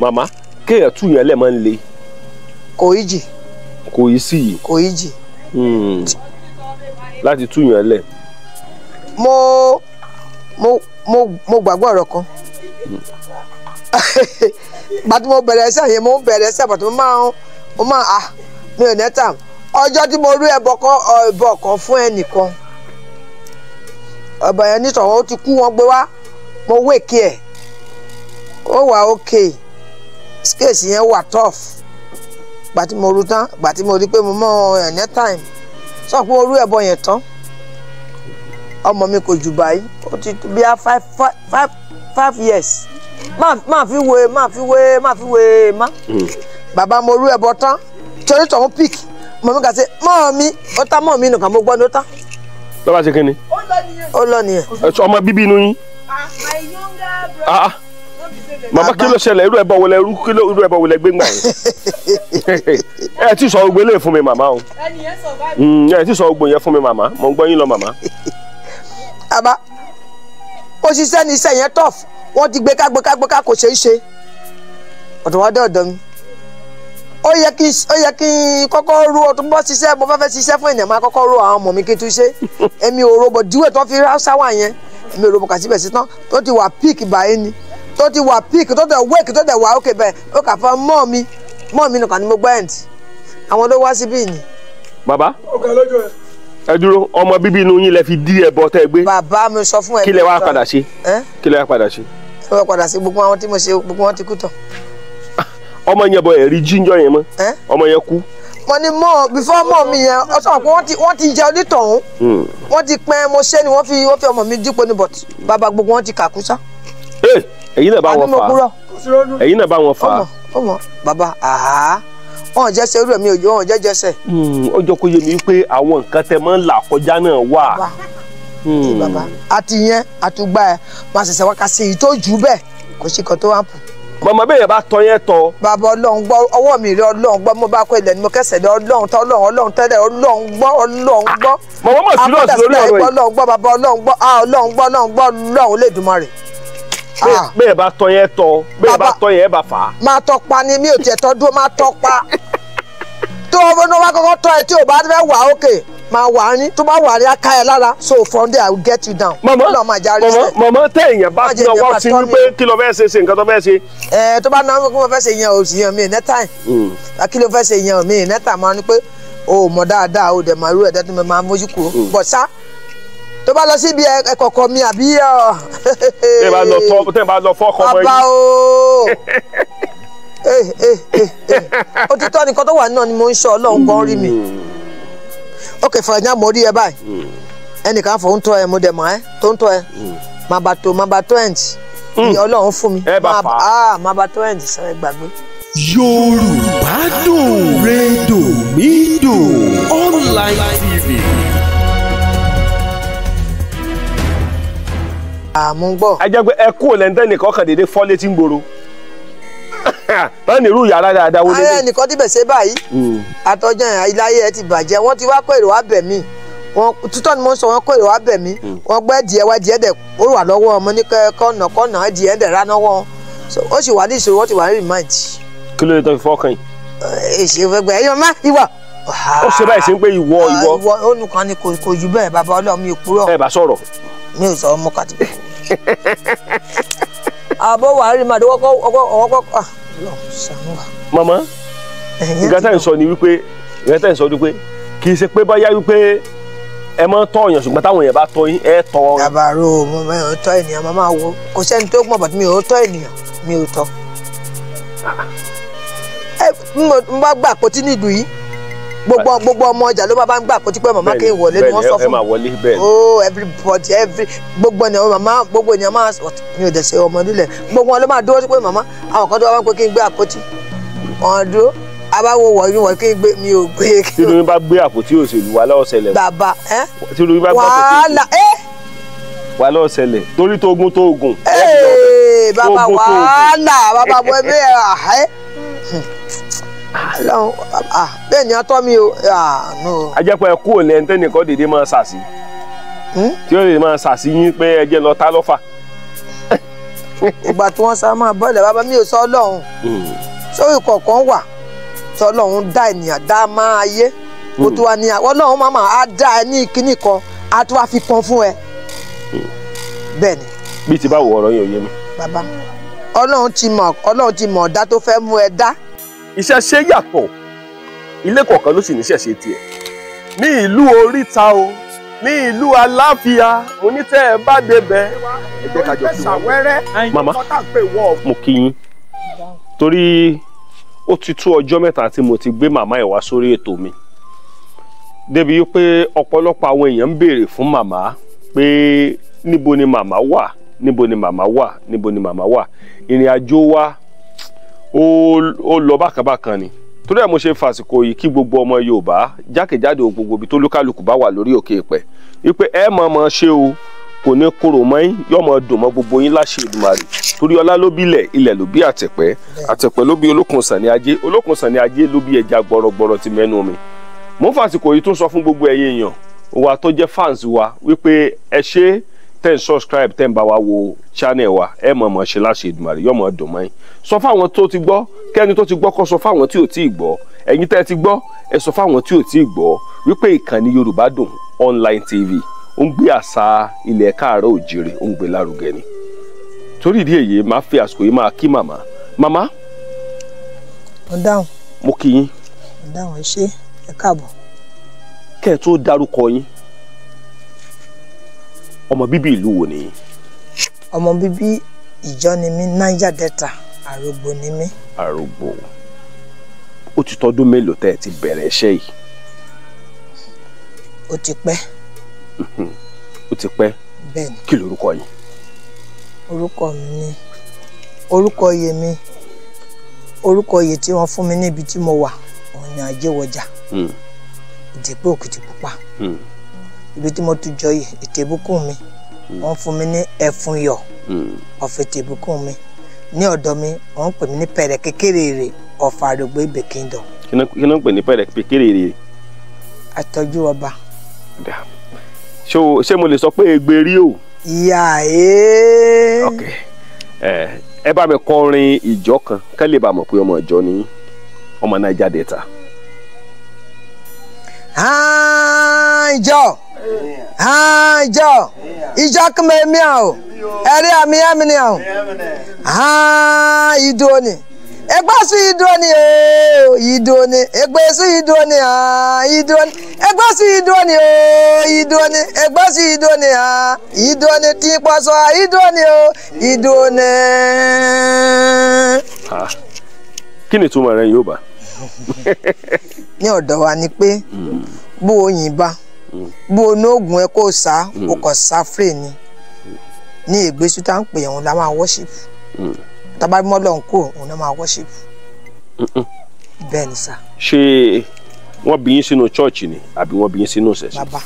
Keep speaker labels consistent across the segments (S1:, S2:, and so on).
S1: Màmá kéèyàn tú yẹn lẹ̀ máa ń le.
S2: Kò í jì.
S1: Kò í sí yìí.
S2: Kò í jì.
S1: Láti tú yẹn lẹ̀.
S2: Mo gbàgbọ́ ọ̀rọ̀ kan. Gbàtí mo bẹ̀rẹ̀ ẹsẹ̀ yẹn mo ń bẹ̀rẹ̀ ẹsẹ̀ bàtí mo máa mi ò ní tà. Ọjọ́ tí mo rí ẹbọ kan fún ẹnìkan. Ọba yẹn nítorí ó ti kú wọn gbé wá mo wéèkì ẹ̀ ó wà ókè kéèsì yẹn wà tough. Gbàtí mo rú tán gbàtí mo rí pé mo mọ ẹ̀ ní time sọ pé mo rú ẹbọ yẹn tán ọmọ mi kò jù báyìí ó ti bí a five years máa fi wé má bàbá mo rú ẹbọ tán torí tọ̀hún pick mọ̀ mi kà sí mọ́ mi ó tá mọ́ mi nìkan mo gbọ́ ní ó tán.
S1: Lọ́ba ṣe kínni.
S2: Ó lọ nìyẹn.
S1: Ọmọ bíbí inú yín. Màmá kí ló ṣẹlẹ̀ irú ẹbọ wo lẹ irú ẹbọ wo lẹ gbé ńgbà yẹn. Ẹ ti sọ gbogbo eléyìí fún mi màmá o. Ẹ ti sọ gbogbo yẹn fún mi màmá mo ń gbọ́ yín lọ màmá.
S2: Àbá òṣìṣẹ́ ní iṣẹ́ yẹn tough wọ́n ti gbé ká kò ṣeé ṣe ọ̀dọ̀ wá dé ọ̀dọ̀ mi. Ó yẹ kí n kọ́kọ́ ru ọtún bọ́ ṣiṣẹ́ mo fẹ́ ṣiṣẹ́ fún ènìyàn máa kọ́kọ́ ru àwọn ọmọ mi kí n tún ṣe èmi ò robo díwẹ̀ tó fi sáwà yẹn èmi ò robo kà síbẹ̀ sí tán tó ti wà píìkì báyìí ni tó ti wà píìkì tó tẹ̀ wéèkì tó tẹ̀ wà ókè bẹ́ẹ̀ ó kà fún mọ́ mi nìkan ni mo gbọ́ ẹ̀ǹtì àwọn ló wá síbí ni.
S1: Bàbá ẹ dúró ọmọ bíbí inú yín lẹ fi dí ẹbọ tẹ gbé.
S2: Bàbá mi sọ fún ẹ.
S1: Kí lẹ wá padà ṣe? Kí lẹ wá padà ṣe?
S2: Ẹ wá padà ṣe gbogbo àwọn tí mo ṣe gbogbo wọn ti kú tán.
S1: Ọmọ yẹn bọ ẹ̀rí jíjọ yẹn mọ́ ọmọ yẹn kú.
S2: Mo ní mọ before mọ mi yẹn ọ sọ pé wọ́n ti jẹ onítọ̀hún wọ́n ti pẹ́ mo ṣe ni wọ́n fi ọmọ mi dípò ní but bàbá gbogbo wọn ti kàkú sá.
S1: Ẹ̀yin náà bá wọn fà á ẹ̀yin náà bá wọn fà á.
S2: Ọmọ bàbá àhá wọn jẹ́ ṣe irú ẹ̀mí òjò wọn jẹ́ jẹ́sẹ̀.
S1: Ó jọ kó yé mi pé àwọn nǹkan tẹ máa ń là kọjá náà wà.
S2: Bàbá àti yẹn àtúgbà ẹ máa ṣẹ̀ṣẹ̀ wá ká ṣe èyí tó jù bẹ́ẹ̀ kò sí kan tó wà pù.
S1: Màmá bẹ́ẹ̀ yẹn bá tọ́ yẹn tọ́.
S2: Bàbá Ọlọ́run gbọ́ ọwọ́ mi rí Ọlọ́run gbọ́ mo bá kọ ilẹ̀ ni mo kẹsẹ̀ lé Ọlọ́run tọ́ Ọlọ́run Ọlọ́run tẹ́lẹ̀ Ọlọ́run gbọ́ Ọlọ́run gbọ́.
S1: Màmá mọ̀ sí lọ́ọ̀sì lórí ọ̀rọ̀ yìí.
S2: Ọlọ́run gbọ́ bàbá Ọlọ́run gbọ́ Ọlọ́run gbọ́ Ọlọ́run gbọ́ Ọlọ́run lè dùnmọ́ rẹ̀.
S1: Bẹ́ẹ̀ bá tọ́ yẹn tọ́ bẹ́ẹ̀ bá tọ́ yẹn bá fà á.
S2: Máa tọ́ pa ni mi ò tiẹ̀ tọ́ dúró máa tọ́ pa. Tó o bá kọ́kọ́ tọ́ ẹ tí o bá fẹ́ wà ókè máa wà ní tó bá wà ní aká ẹ lára so from there I will get you down.
S1: Màmá tẹ èèyàn bá tí wọ́n ti ní pé kí ló fẹ́ ṣe ṣe nǹkan tó fẹ́ ṣe.
S2: Ẹ tó bá náà kí wọ́n fẹ́ ṣe yẹn o sì yẹn mi ní time kí ló fẹ́ ṣe yẹn mi ní time máa ní pé o mọ̀ dáadáa o dẹ̀ máa rú ẹ̀dá tó máa mójú kúrò bọ̀ sá tó bá lọ síbi ẹ̀kọ̀kọ̀ mi àbí.
S1: Tẹ́ ẹ bá lọ fọ́kọ ọmọ yìí.
S2: Bàbá o òtítọ́ nìkan tó wà náà ni mo ń sọ Ọlọ́run gan rí mi. Ok for example mo rí ẹ báyìí ẹnìkan fò ń tọ́ ẹ mo dẹ̀ mọ̀ ẹ́ tó ń tọ́ ẹ máa bá tó ẹ̀ǹtì ni Ọlọ́run fún mi máa bá tó ẹ̀ǹtì sọ ẹ gbàgbé.
S3: Yorùbá Dùn Rédòmídò Online TV.
S2: Àmú gbọ́.
S1: Ẹ jẹ́ pé ẹ kú òlẹ́ńtẹ́ nìkan kàn déédéé fọ́ létí ń gbòòrò. Báwo ni irú yàrá dáadáa wo lélẹ̀.
S2: Ààrẹ nìkan tí bẹ̀ ṣe báyìí àtọ́jọ́ ìláyé ẹ ti bàjẹ́ wọ́n ti wá kó èrò wá bẹ̀ mí wọ́n tútọ́ ni mo ń sọ wọ́n kó èrò wá bẹ̀ mí wọ́n gbẹ́ díẹ̀ wá díẹ̀ dẹ̀ ó wà lọ́wọ́ ọmọ ní kọ́nà kọ́nà díẹ̀ dẹ̀ rá náwọ́ ó sì wà ní ìṣòro wọ́n ti wà ní remind.
S1: Kí ló dé tó fi fọ́kàn yìí.
S2: Èsì ìfẹ́gbẹ́ ẹ̀yọ́ má ìwọ.
S1: Ó ṣe báyìí ṣe ń pé ìwọ ìwọ.
S2: Ìwọ olùkọ́ ni kò jù bẹ́ẹ̀ bàbá Ọlọ́run mi ò kúrò.
S1: Ẹ bá sọ̀rọ̀.
S2: Mi ò sọ ọmọ kàtí. Àbọ̀ wà rí màdé wọ́kọ́.
S1: Màmá nǹkan tẹ́ ń sọ ni wípé nǹkan tẹ́ ń sọ ni wípé kì í ṣe pé báyá wípé ẹ máa ń tọ́ ọ̀yàn ṣùgbọ́n táwọn èèyàn bá tọ́ yín ẹ tọ́ ọ.
S2: Àbàrò mo máa ń tọ́ ènìyàn mo máa wo kò sẹ́ni tó mọ̀ bàtí mi ò tọ́ ènìyàn mi ò tọ́. Ẹ mo bá gbà àpótí nílùú yìí gbogbo ọmọ ọjà ló bá ń gbà àpótí pé màmá kì í wọlé ni wọ́n sọ fún mi. Oh everybody every gbogbo ènìyàn màmá gbogbo ènìyàn máa mi ò dẹ̀ ṣe ọmọ nílẹ̀ gbogbo wọn ló máa dúró sí pé màmá àwọn kan tó wá pé kí n gbé àpótí wọn dúró abáwo wọ̀nyí wọ̀nyí kí n gbé mi ò gbé.
S1: Tí lóyún bá gbé àpótí òṣèlú wa lọ́wọ́ ṣẹlẹ̀.
S2: Bàbá ẹ
S1: tí lóyún bá gbé àpótí
S2: wàhálà ẹ
S1: wà lọ́wọ́ ṣẹlẹ̀ torí tógun tógun.
S2: Ee bàbá wàhálà bàbá bọ ẹbí ẹ àhẹ. Bẹ́ẹ̀ ni atọ́ mi o.
S1: Ajẹ́pẹ́ kú ò lẹ́ni tẹ́nìkan dèdè máa ṣàṣì tí ó lè máa ṣàṣì yín pé ẹ jẹ́ lọ tá lọ́fà.
S2: Ìgbà tí wọ́n sá máa bọ́ọ̀lẹ̀ bàbá mi ò sọ Ọlọ́run. Sórí kọ̀ọ̀kan wà tí Ọlọ́run dá ènìyàn dá máa ayé. Ó tún wá ní Ọlọ́run máa máa dá ẹ ní ìkíní kan, á tún wá fi kan fún ẹ. Bẹ́ẹ̀ ni.
S1: Bí ti báwo ọ̀rọ̀ yẹn ò yé mi.
S2: Bàbá, Ọlọ́run ti mọ̀ ọ̀dá tó fẹ́ mú ẹ dá.
S1: Iṣẹ́ ṣe yàtọ̀, ilé kọ̀ọ̀kan ló sì ní ṣẹ̀ṣẹ̀ tiẹ̀. Ní ìlú Oríta o, ní ìlú Aláfíà, mo ní tẹ́ ẹ bá débẹ̀. Ẹ jẹ́ ká jọ kí wọ́n. Màmá, mo kí yín torí ó ti tó ọjọ́ mẹ́ta tí mo ti gbé màmá ẹ̀ wá sórí ètò mi. Débi pé ọ̀pọ̀lọpọ̀ àwọn èèyàn ń béèrè fún màmá pé níbo ni màmá wà, níbo ni màmá wà, níbo ni màmá wà. Ìrìn àjò wa ó lọ bákanbákan ni. Torí ẹ̀ mo ṣe fàsìkò yìí kí gbogbo ọmọ Yorùbá jákèjádò gbogbo ibi tó lúkálùkù bá wà lórí òkè ìpẹ́ wípé ẹ mọ̀ mọ̀ ṣe o, kò ní korò mọ́ yín, yóò mọ̀ dùn mọ́ gbogbo yín láṣẹ Èdùmàrè. Torí ọlá ló bí ilẹ̀, ilẹ̀ ló bí àtẹ̀pẹ́, àtẹ̀pẹ́ ló bí Olókun Sàní Ajé, Olókun Sàní Ajé ló bí ẹja gbọrọgbọrọ ti mẹ́nu mi. Mo ń fàsìkò yìí tún sọ fún gbogbo ẹ̀yin èèyàn wa tó jẹ́ fans wa wípé ẹ ṣé tẹ́ ń subscribe, tẹ́ ń bá wa wo channel wa, ẹ mọ̀ mọ̀ ṣe láṣẹ Èdùmàrè, yóò mọ̀ dùn mọ́ yín. Sọ fáwọn tó ti gbọ́, kẹ́ni tó ti gbọ́ kó sọ fáwọn tí ò tí ì gbọ́, ẹ̀yin tẹ́ ti gbọ́ ẹ sọ fáwọn tí ò tí ì gbọ́ wípé ìkànnì Yorùbá Dùn Online TV ó ń gbé àṣà ilẹ̀ káàárọ̀ òjìrè, ó ń gbé lárugẹ ni. Torí ìdí èyí máa fi àsìkò yìí máa kí màmá. Màmá,
S2: mo dáhùn.
S1: Mo kí yín.
S2: Mo dáhùn, ẹ ṣé, ẹ káàbọ̀.
S1: Kẹ́ ẹ tó dárúkọ yín, ọmọ bíbí ìlú wo ni?
S2: Ọmọ bíbí Ìjọ ni mí, Niger Delta, Àrògbò ni mí.
S1: Àrògbò. Ó ti tọdún mélòó tẹ́ ẹ ti bẹ̀rẹ̀ iṣẹ́ yìí?
S2: Ó ti pẹ́.
S1: Ó ti pẹ́.
S2: Bẹ́ẹ̀ ni.
S1: Kí lorúkọ yín?
S2: Orúkọ mi ni, orúkọ iye mi, orúkọ iye tí wọ́n fún mi níbi tí mo wà, òun ni Ajéwọjà. Ìdìpé Òkìtìpupa. Ibi tí mo ti jọyè Ìtẹ̀bùkún mi, wọ́n fún mi ní Ẹ̀fúnyọ̀ ọ̀fẹ́ Ìtẹ̀bùkún mi. Ní ọ̀dọ̀ mi, wọ́n pè mí ní Pẹ̀rẹ̀ Kékeré rè of Àrògbò Ibè Kingdom.
S1: Kí ló ń pè ní Pẹ̀rẹ̀ Kékeré rè?
S2: Àtọ́jú ọba.
S1: Ṣé mo lè sọ pé egbe rí o?
S2: Ìyá ee.
S1: Ok, ẹ bá mi kọrin ìjọ kan kẹ́ lè bá mọ̀ pé ọmọ ìjọ ni ọmọ Niger Delta.
S2: Ìjọ ìjọ ìjọ kúmẹ̀mí o, ẹ̀rí àmì ẹ̀mí ni o, ìdó ni ẹgbẹ́sù ìdó ni o, ìdó ni ẹgbẹ́sù ìdó ni ìdó ni ẹgbẹ́sù ìdó ni o, ìdó ni ẹgbẹ́sù ìdó ni ìdó ni tí pọ̀sọ̀ ìdó ni o, ìdó ni.
S1: Kí ni ìtumọ̀ rẹ̀ yóò bá?
S2: Ní ọ̀dọ̀ wa ni pé bó o yìnbọn, bó o ní oògùn ẹ kó o sá, o kàn sá fèrè ni. Ní ìgbésù tá à ń pè òun la máa worship. Tàbá mọ́ lọ́n kú òun náà máa worship. Bẹ́ẹ̀ ni sá.
S1: Ṣé wọ́n bí yín sínú chọ́ọ̀chì ni àbí wọ́n bí yín sínú ìṣẹ̀ṣe?
S2: Bàbá,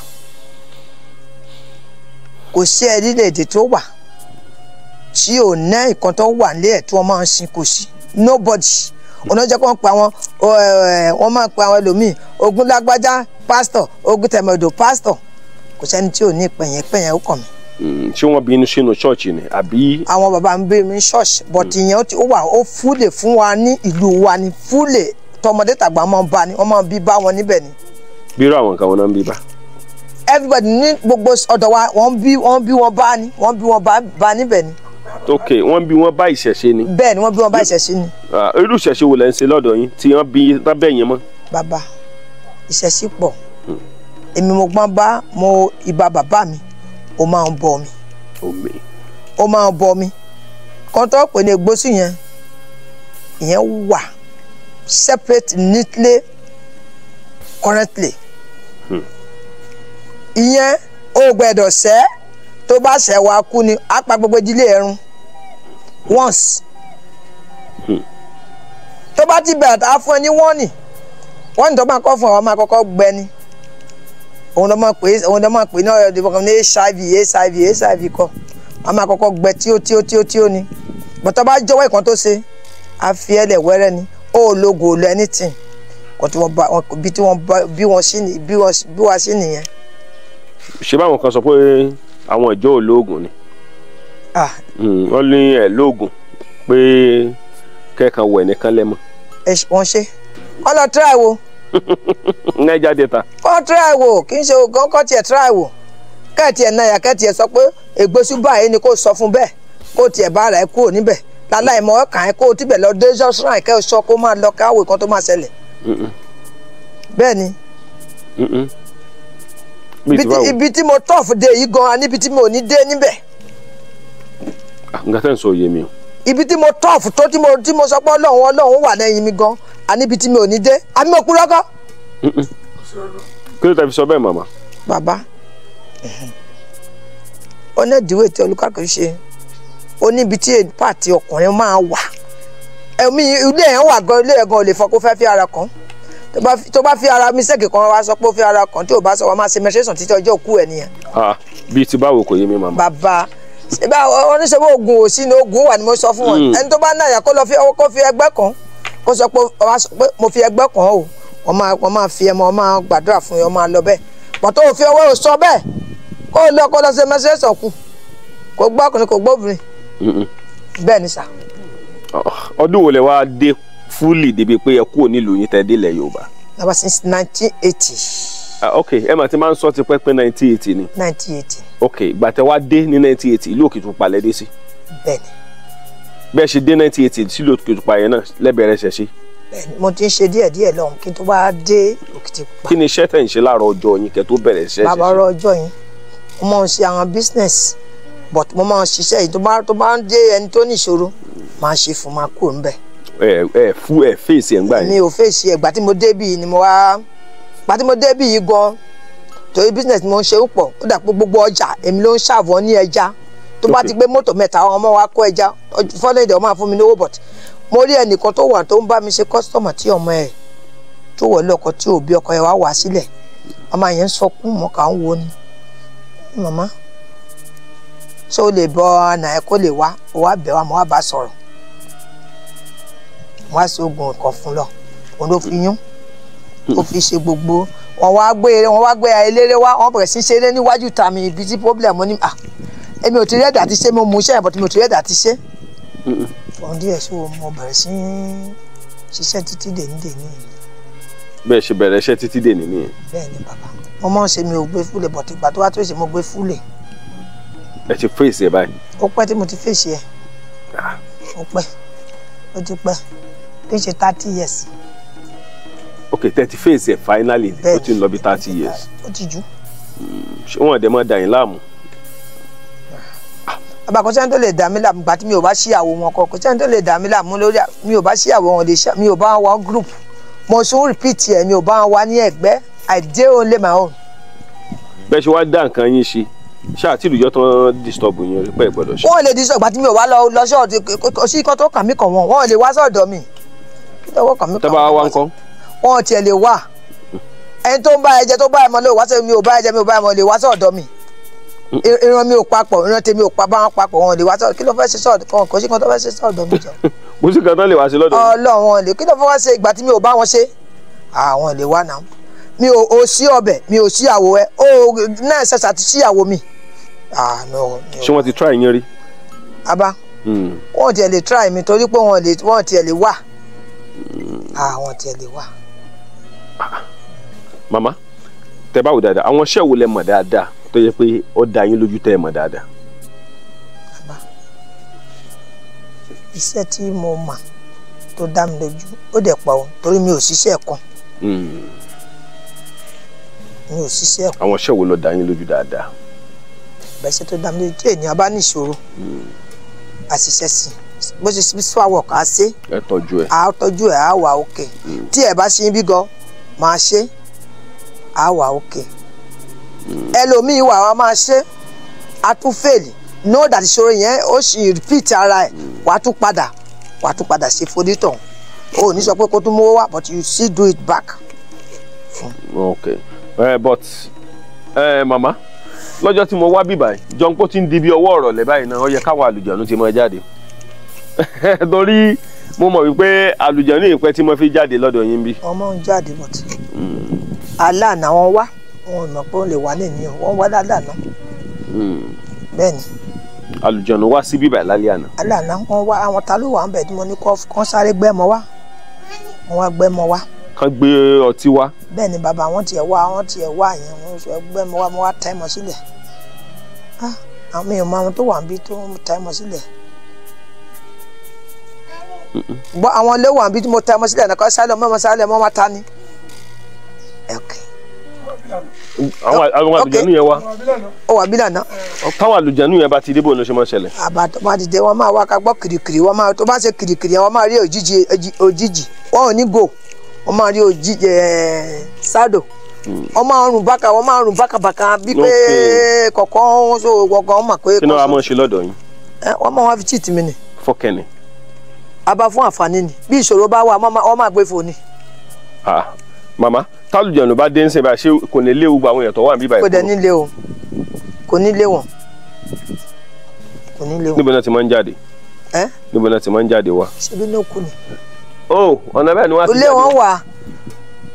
S2: kò sí orílẹ̀-èdè tó wà tí ò ní nǹkan tó wà nílé ẹ̀ tí wọ́n máa ń sin, kò sí. Nobody. Ọ̀nà jẹ́ kó wọ́n pa àwọn, wọ́n máa pa àwọn ẹlòmíì, ogun lágbájá pásítọ̀, ogun tẹ̀mẹ̀dò pásítọ̀, kò sẹ́ni tí ò ní ìpẹ̀yẹ̀ pẹ̀yẹ̀ ó kàn mí.
S1: Ṣé wọ́n bí inú sínú ṣọ́ọ̀ṣì ni àbí?
S2: Àwọn bàbá mi bí mi ní ṣọ́ọ̀ṣì, but ìyẹn ó wà ó fúlè fún wa ní ìlú wa ni, fúlè tọmọdé tàgbà máa ń bá ni, wọ́n máa ń bí bá wọn níbẹ̀ ni.
S1: Bí irú àwọn nǹkan wọn náà ń bí bá?
S2: Everybody ní gbogbo ọ̀dọ̀ wa wọ́n bí wọ́n bá ni, wọ́n bí wọ́n bá níbẹ̀ ni.
S1: Ok, wọ́n bí wọ́n bá ìṣẹ̀ṣe ni.
S2: Bẹ́ẹ̀ ni, wọ́n bí wọ́n bá ìṣẹ̀ṣe ni.
S1: Irú ìṣẹ̀ṣe wo lẹ ń ṣe lọ́dọ̀ yín tí wọ́n bí lábẹ́ yẹn mọ́?
S2: Bàbá, ìṣẹ̀ṣe pọ̀. Èmi mo gbọ́n bá mo ìbá bàbá mi, ó máa ń bọ mi. Ó máa ń bọ mi. Kan tó pè ní egbòsí yẹn, ìyẹn wà separate neatly currently. Ìyẹn ó gbẹ́dọ̀ sẹ́, tó bá sẹ́ wa kú ni, á pa gbogbo ìdílé ẹ̀rùn once. Tó bá ti bẹ̀rẹ̀ á fún ẹ ní wọ́ọ̀nì, wọ́ọ̀nì tó máa kọ́ fún ọ, máa kọ́kọ́ gbẹ ni. Òun ló máa pè, òun ló máa pè ní ọ̀rọ̀ ìdìbò kan ní HIV HIV HIV kọ́, wọ́n máa kọ́kọ́ gbẹ tí ó tí ó tí ó tí ó ni. Bọ̀tọ́ bá jọ̀wọ́ ìkan tó ṣe, á fi ẹlẹ̀ wẹ́rẹ́ ni, ó lógo ò lọ anything. Kò tí wọ́n bá bí tí wọ́n bá bí wọ́n sí ni bí wọ́n sí nìyẹn.
S1: Ṣé báwọn kan sọ pé àwọn ìjọ olóògùn ni? Wọ́n ní ẹ̀ lóògùn pé kẹ́ẹ̀kan wẹ̀ nìkan lẹ́mọ̀.
S2: Wọ́n ṣe kọ́ lọ try wo.
S1: Niger Delta.
S2: Kọ́ try wo kì í ṣe oògùn kọ́ tiẹ̀ try wo kẹ́ẹ̀tì ẹ̀ náà kẹ́ẹ̀tì ẹ̀ sọ pé ègbésù báyìí ni kò sọ fún bẹ́ẹ̀ kó tiẹ̀ bá ara ẹ̀ kúrò níbẹ̀ láláì mọ ọkàn ẹ̀ kó o tíbẹ̀ lọ dé shrine kẹ́ ẹ sọ kó máa lọ káwé kan tó máa ṣẹlẹ̀. Bẹ́ẹ̀ ni ibi tí mo tọ́ọ̀fù dé yìí gan-an níbi tí mo ò ní dé níbẹ̀.
S1: Nǹkan tẹ́ ń sọ òye mi o.
S2: Ibi tí mo tọ́ọ̀fù tó tí mo sọ pé Ọlọ́run Ọlọ́run wà lẹ́yìn mi gan-an níbi tí mi ò ní dé àmì òkú lọ́kọ́.
S1: Kí ló tẹ́ fi sọ bẹ́ẹ̀ màmá?
S2: Bàbá ó ní ìdíwé tí olùkàkùn ṣe ó níbi tí pàtì ọkùnrin máa wà ẹ̀mí ilé ẹ̀ wà gan ilé ẹ̀ gan ò lè fọ kó fẹ́ fi ara kan tó bá fi ara mísẹ́kì kan wá sọ pé ó fi ara kan tí ò bá sọ wá máa ṣe menstruation títí ọjọ́ òkú ẹ̀ nìyẹn.
S1: Bíi ti báwo kò yé mi màmá.
S2: Bàbá oníṣòwò oògùn ò sí ni oògùn wà ni mo sọ fún wọn ẹni tó bá náyà kó lọ fi ọwọ́ kó fi ẹgbẹ́ kan kó sọ pé mo fi ẹgbẹ́ kan o wọ́n máa fi ẹmọ wọ́n máa gbàdúrà fún yẹn wọ́n máa lọ bẹ́ẹ̀ pàtó òfin ọwọ́ ò sọ bẹ́ẹ̀ kó lọ kó lọ ṣe menstruation kù kó gbọ́ ọkùnrin kó gbọ́ obìnrin bẹ́ẹ̀ ni sà.
S1: Ọdún wo lẹ wá dé fúlì débi pé ẹ kúrò nílùú yín tẹ́ délẹ̀ Yorùbá?
S2: That was since 1980.
S1: Ok, ẹ mà ti máa ń sọ ti pẹ́ pé 1980 ni.
S2: 1980.
S1: Ok, ìgbà tẹ́ wá dé ní 1980 ìlú Òkìtìpupa lẹ dé sí.
S2: Bẹ́ẹ̀ni.
S1: Bẹ́ẹ̀ ṣe dé 1980 sílùú Òkìtìpupa yẹn náà lẹ́bẹ̀rẹ̀ ṣẹ̀ ṣe.
S2: Bẹ́ẹ̀ni, mo ti ń ṣe díẹ̀ díẹ̀ lọ́hùn kí n tó wá dé Òkìtìpupa.
S1: Kí ni iṣẹ́ tẹ̀ ń ṣe láàárọ̀ ọjọ́ yín kẹ́ tó bẹ̀rẹ̀ ṣẹ́ ṣe?
S2: Bàbá ọ̀rọ̀ ọjọ́ yín, mo máa ń ṣe àwọn business but mo máa ń ṣiṣẹ́ yìí tó bá ń dé ẹni tó ní ìṣòro máa ṣe fún máa kúrò ńbẹ̀.
S1: Ẹ fún ẹ fèsì ẹ ń gbà yín.
S2: Mi ò fèsì ẹ gbà tí mo dé bíi ni mo wá gbà tí mo dé bíi yìí gan torí business mo ń ṣe pọ̀ ó dà pé gbogbo ọjà èmi ló ń ṣàbọ̀ ní ẹja tó bá ti gbé mọ́tò mẹ́ta àwọn ọmọ wa kó ẹja fọ́lẹ́ ìdẹ̀ wọ́n máa fún mi lówó but mo rí ẹnìkan tó wà tó ń bá mi ṣe kọ́sítọ́mà tí ọmọ ẹ̀ tó wọlé ọkọ tí òbí ọkọ ẹ̀ wá wá sílẹ̀ ọmọ yẹn ń sọkún mọ́ kà ń wo ni màmá ṣé o lè bọ ọ̀nà ẹ kó lè wá o wá bẹ̀ wá mo wá bá sọ̀rọ̀ wọ́n á ṣe oògùn nǹkan fún lọ òun ló fi yún ó fi ṣe gbogbo wọ́n wá gbé eléré wá wọ́n bẹ̀rẹ̀ sí ṣeré níwájú ta mi ibi tí problem ní à èmi ò ti rí ẹ̀dà ti ṣe mo mú iṣẹ́ yẹn but mi ò ti rí ẹ̀dà ti ṣe. Fọ̀n díẹ̀ so mo bẹ̀rẹ̀ sí ṣiṣẹ́ títí dèní dèní.
S1: Bẹ́ẹ̀ ṣe bẹ̀rẹ̀ iṣẹ́ títí dèní nìyẹn.
S2: Bẹ́ẹ̀ ni bàbá mo máa ń ṣe mi ò gbé fúlẹ̀ but ìgbà tó wá tó ṣe mo gbé fúlẹ̀.
S1: Ẹ ti fèsì ẹ báyìí.
S2: Ó pẹ́ tí mo ti fèsì ẹ ó pẹ́ ó ti pẹ́ tí ń ṣe 30 years.
S1: Ok, 30 fèsì ẹ finally ó ti ń lọ bí 30 years.
S2: Ó ti jù.
S1: Ṣé wọn dẹ̀ máa dà yín láàmú?
S2: Bàbá kò sẹ́ni tó lè dà mí láàmú gbà tí mi ò bá ṣíyàwó wọn kọ kò sẹ́ni tó lè dà mí láàmú lórí mi ò bá ṣíyàwó wọn lè ṣe mi ò bá wọn group mo tún repeat ẹ mi ò bá wọn wá ní ẹ̀gbẹ́ I dey only my own.
S1: Bẹ́ẹ̀ ṣe wá dá nǹkan yín ṣe ṣáà tí ìlújọ́ tán disturb yín rí pé ẹ gbọ́dọ̀ ṣe.
S2: Wọ́n lè disturb gbà tí mi ò wá lọ ṣọ́ọ̀dì kò sí nǹkan tó kàn mí kàn wọ́n wọ́n lè wá sọ́dọ̀ mi.
S1: Tẹ́ bá wá ńkọ́.
S2: Wọ́n tiẹ̀ lè wá ẹni tó ń bá ẹjẹ tó bá ẹmọ lè wá sọ́dọ̀ mi ò bá ẹjẹ mi ò bá ẹmọ lè wá sọ́dọ̀ mi. Ìran mi ò papọ̀ ìran tèmi ò pa bá wọn papọ̀ wọn lè wá sọ́dọ̀ kí ló fẹ́ ṣe sọ́dọ̀ kan kò sí kan tó fẹ́ ṣe sọ́dọ̀ mi jọ.
S1: Kò sí kan tó lè wá sí lọ́dọ̀ mi.
S2: Ọlọ́run wọn lè kí ló fẹ́ wá ṣe ìgbà tí mi ò bá wọn ṣe àwọn lè wá náà mi ò sí ọbẹ̀ mi ò sí àwò ẹ ó náà ṣẹ̀ṣà ti sí àwò mi.
S1: Ṣé wọ́n ti try yín rí?
S2: Abá wọ́n tiẹ̀ lè try mi torí pé wọ́n tiẹ̀ lè wà àwọn tiẹ̀ lè wà.
S1: Màmá tẹ́ bá wò dáadáa àwọn iṣẹ́ wo lẹ mọ̀ dáadáa tó yẹ pé ó dá yín lójú tẹ́ ẹ mọ̀ dáadáa?
S2: Bàbá iṣẹ́ tí mo mọ̀ tó dá mi lójú ó dẹ̀ pọ̀ o torí mi ò ṣiṣẹ́ kan. Mi ò ṣiṣẹ́ kan.
S1: Àwọn iṣẹ́ wo ló dá yín lójú dáadáa?
S2: Bẹ́ẹ̀ ṣe tó dá mi lójú tí ènìyàn bá ní ìṣòro àṣìṣe sí bó ṣe spiritual work á ṣe.
S1: Ẹ tọ́jú ẹ.
S2: Á tọ́jú ẹ á wà òkè tí ẹ bá ṣe bí gan máa ṣe á wà òkè ẹlòmíín wà wá máa ṣe á tún fail know that ìṣòro yẹn ó sì repeat ara ẹ wàá tún padà ṣe fonítọ̀ o ò ní sọ pé kó tún mówó wá but you still do it back.
S1: Ok but màmá lọ́jọ́ tí mo wá bíbá yìí jọ̀ǹpọ̀ ti ń di bí ọwọ́ ọ̀rọ̀ lẹ́ báyìí náà ó yẹ káwọn àlùjànnú ti máa jáde torí mo mọ̀ wípé àlùjànnú ìpẹ́ tí mo fi jáde lọ́dọ̀ yín bí.
S2: Ọmọ ń jáde but aláàánà wọn wá wọn ò mọ̀ pé ó lè wá lẹ́ni o wọ́n wá lálàánà. Bẹ́ẹ̀ ni.
S1: Àlùjọ̀nù wá sí bíbà lálẹ́ àná.
S2: Alẹ́ àná wọ́n wá, àwọn ta ló wà ń bẹ̀ tí mo ní kán sáré gbẹ́mọ wá, wọ́n wá gbẹ́mọ wá.
S1: Kán gbé ọtí wá.
S2: Bẹ́ẹ̀ ni bàbá wọn tiẹ̀ wá, wọ́n tiẹ̀ wá yẹn, wọ́n sọ gbẹ́mọ wá, mo wá tẹ́ mọ sílẹ̀. Àwọn èèyàn máa tó wà ń bí tó ń tẹ́ mọ sílẹ̀. Gbọ́ àwọn ilé wà ń bí tí mo tẹ́ mọ sílẹ̀ nìkan sálẹ̀ mọ́ sálẹ̀ mọ́ máa ta ni.
S1: Àwọn àlùjànnú yẹn wá.
S2: Ó wà bí lànà.
S1: Táwọn àlùjànnú yẹn bá ti dé, bó ló ṣe máa ṣẹlẹ̀?
S2: Àbá tó bá ti dé, wọ́n máa wá ká gbọ́ kìrìkìrì, wọ́n máa tó bá ṣe kìrìkìrì wọ́n máa rí òjijì òjijì, wọ́n ò ní gò, wọ́n máa rí òjijì sádò, wọ́n máa rùn bákà, wọ́n máa rùn bákàbàkà bí pé kọ̀ọ̀kan so kọ̀ọ̀kan wọ́n mọ̀ pé.
S1: Kí ni wọ́n á mọ̀ ṣe lọ́dọ̀ yín?
S2: Wọ́n máa wá fi cheat mi ni.
S1: Fọ́kẹ́ni.
S2: Àbá fún àǹfààní ni, bí ìṣòro bá wà wọ́n máa gbé fò ni.
S1: Màmá, tálùjọ̀nù bá dé ń sìn bá ṣé kò ní léwu gba àwọn èèyàn tó wà níbí báyìí?
S2: Kò dẹ̀ ní lé o, kò ní lé wọn, kò ní lé wọn.
S1: Níbo náà ti máa ń jáde? Níbo náà ti máa ń jáde wá?
S2: Ṣebí ní òkú ni.
S1: Ó ọ̀nà bẹ́ẹ̀ ni wọ́n á ti jáde.
S2: Ilé wọn wà.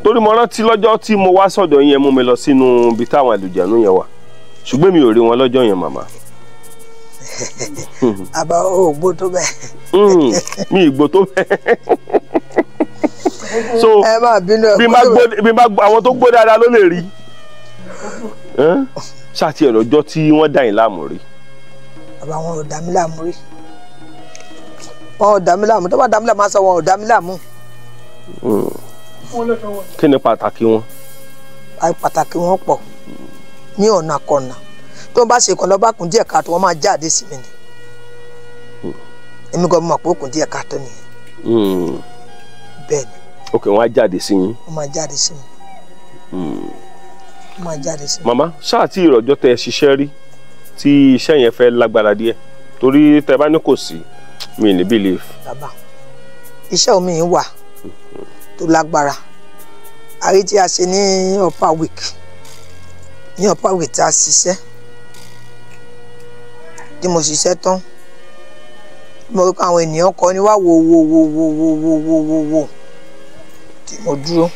S1: Torí mo rántí lọ́jọ́ tí mo wá sọ̀dọ̀ yẹn, mú mi lọ sínú ibi táwọn àlùjọ̀nù yẹn wà, ṣùgbọ́n mi ò rí wọn lọ́jọ́ yẹn màmá.
S2: Àbá o gbó tó bẹ́ẹ̀.
S1: Mi ì gbó tó bẹ́ẹ̀. So
S2: ẹ má bínú ẹ
S1: bí má gbó, bí má gbó, àwọn tó gbó dáadáa ló lè rí. Ṣáàtì ẹ̀rọ ọjọ́ tí wọ́n dà yín láàmú rí.
S2: Bàbá wọn ò dà mí láàmú rí, wọn ò dà mí láàmú, tó bá dà mí láàmú aṣọ wọn ò dà mí láàmú.
S1: Kí ni pàtàkì wọn?
S2: Pàtàkì wọn pọ̀ ní ọ̀nà kọ̀nà, tó bá ṣe kan lọ́ba kùn díẹ̀ káàtó wọ́n máa jáde sí mi ni. Èmi gan mọ̀ pé ó kùn díẹ̀ káàtó nìyẹn. Bẹ́ẹ̀ ni.
S1: Ok, wọ́n á jáde sí yín.
S2: Wọ́n máa jáde sí mi. Wọ́n máa jáde sí mi.
S1: Màmá, ṣáà tí ìrọ̀jọ́ tẹ ṣiṣẹ́ rí tí iṣẹ́ yẹn fẹ́ lágbára díẹ̀, torí tẹ bá ní kò sí, mi ní believe.
S2: Bàbá, iṣẹ́ omi yìí wà tó lágbára. Àrí tí a ṣe ní upper week, ní upper week tí a ṣiṣẹ́, tí mo ṣiṣẹ́ tán, mo rí àwọn ènìyàn kọ ní wá wo wo wo wo wo wo wo wo wo tí mo dúró.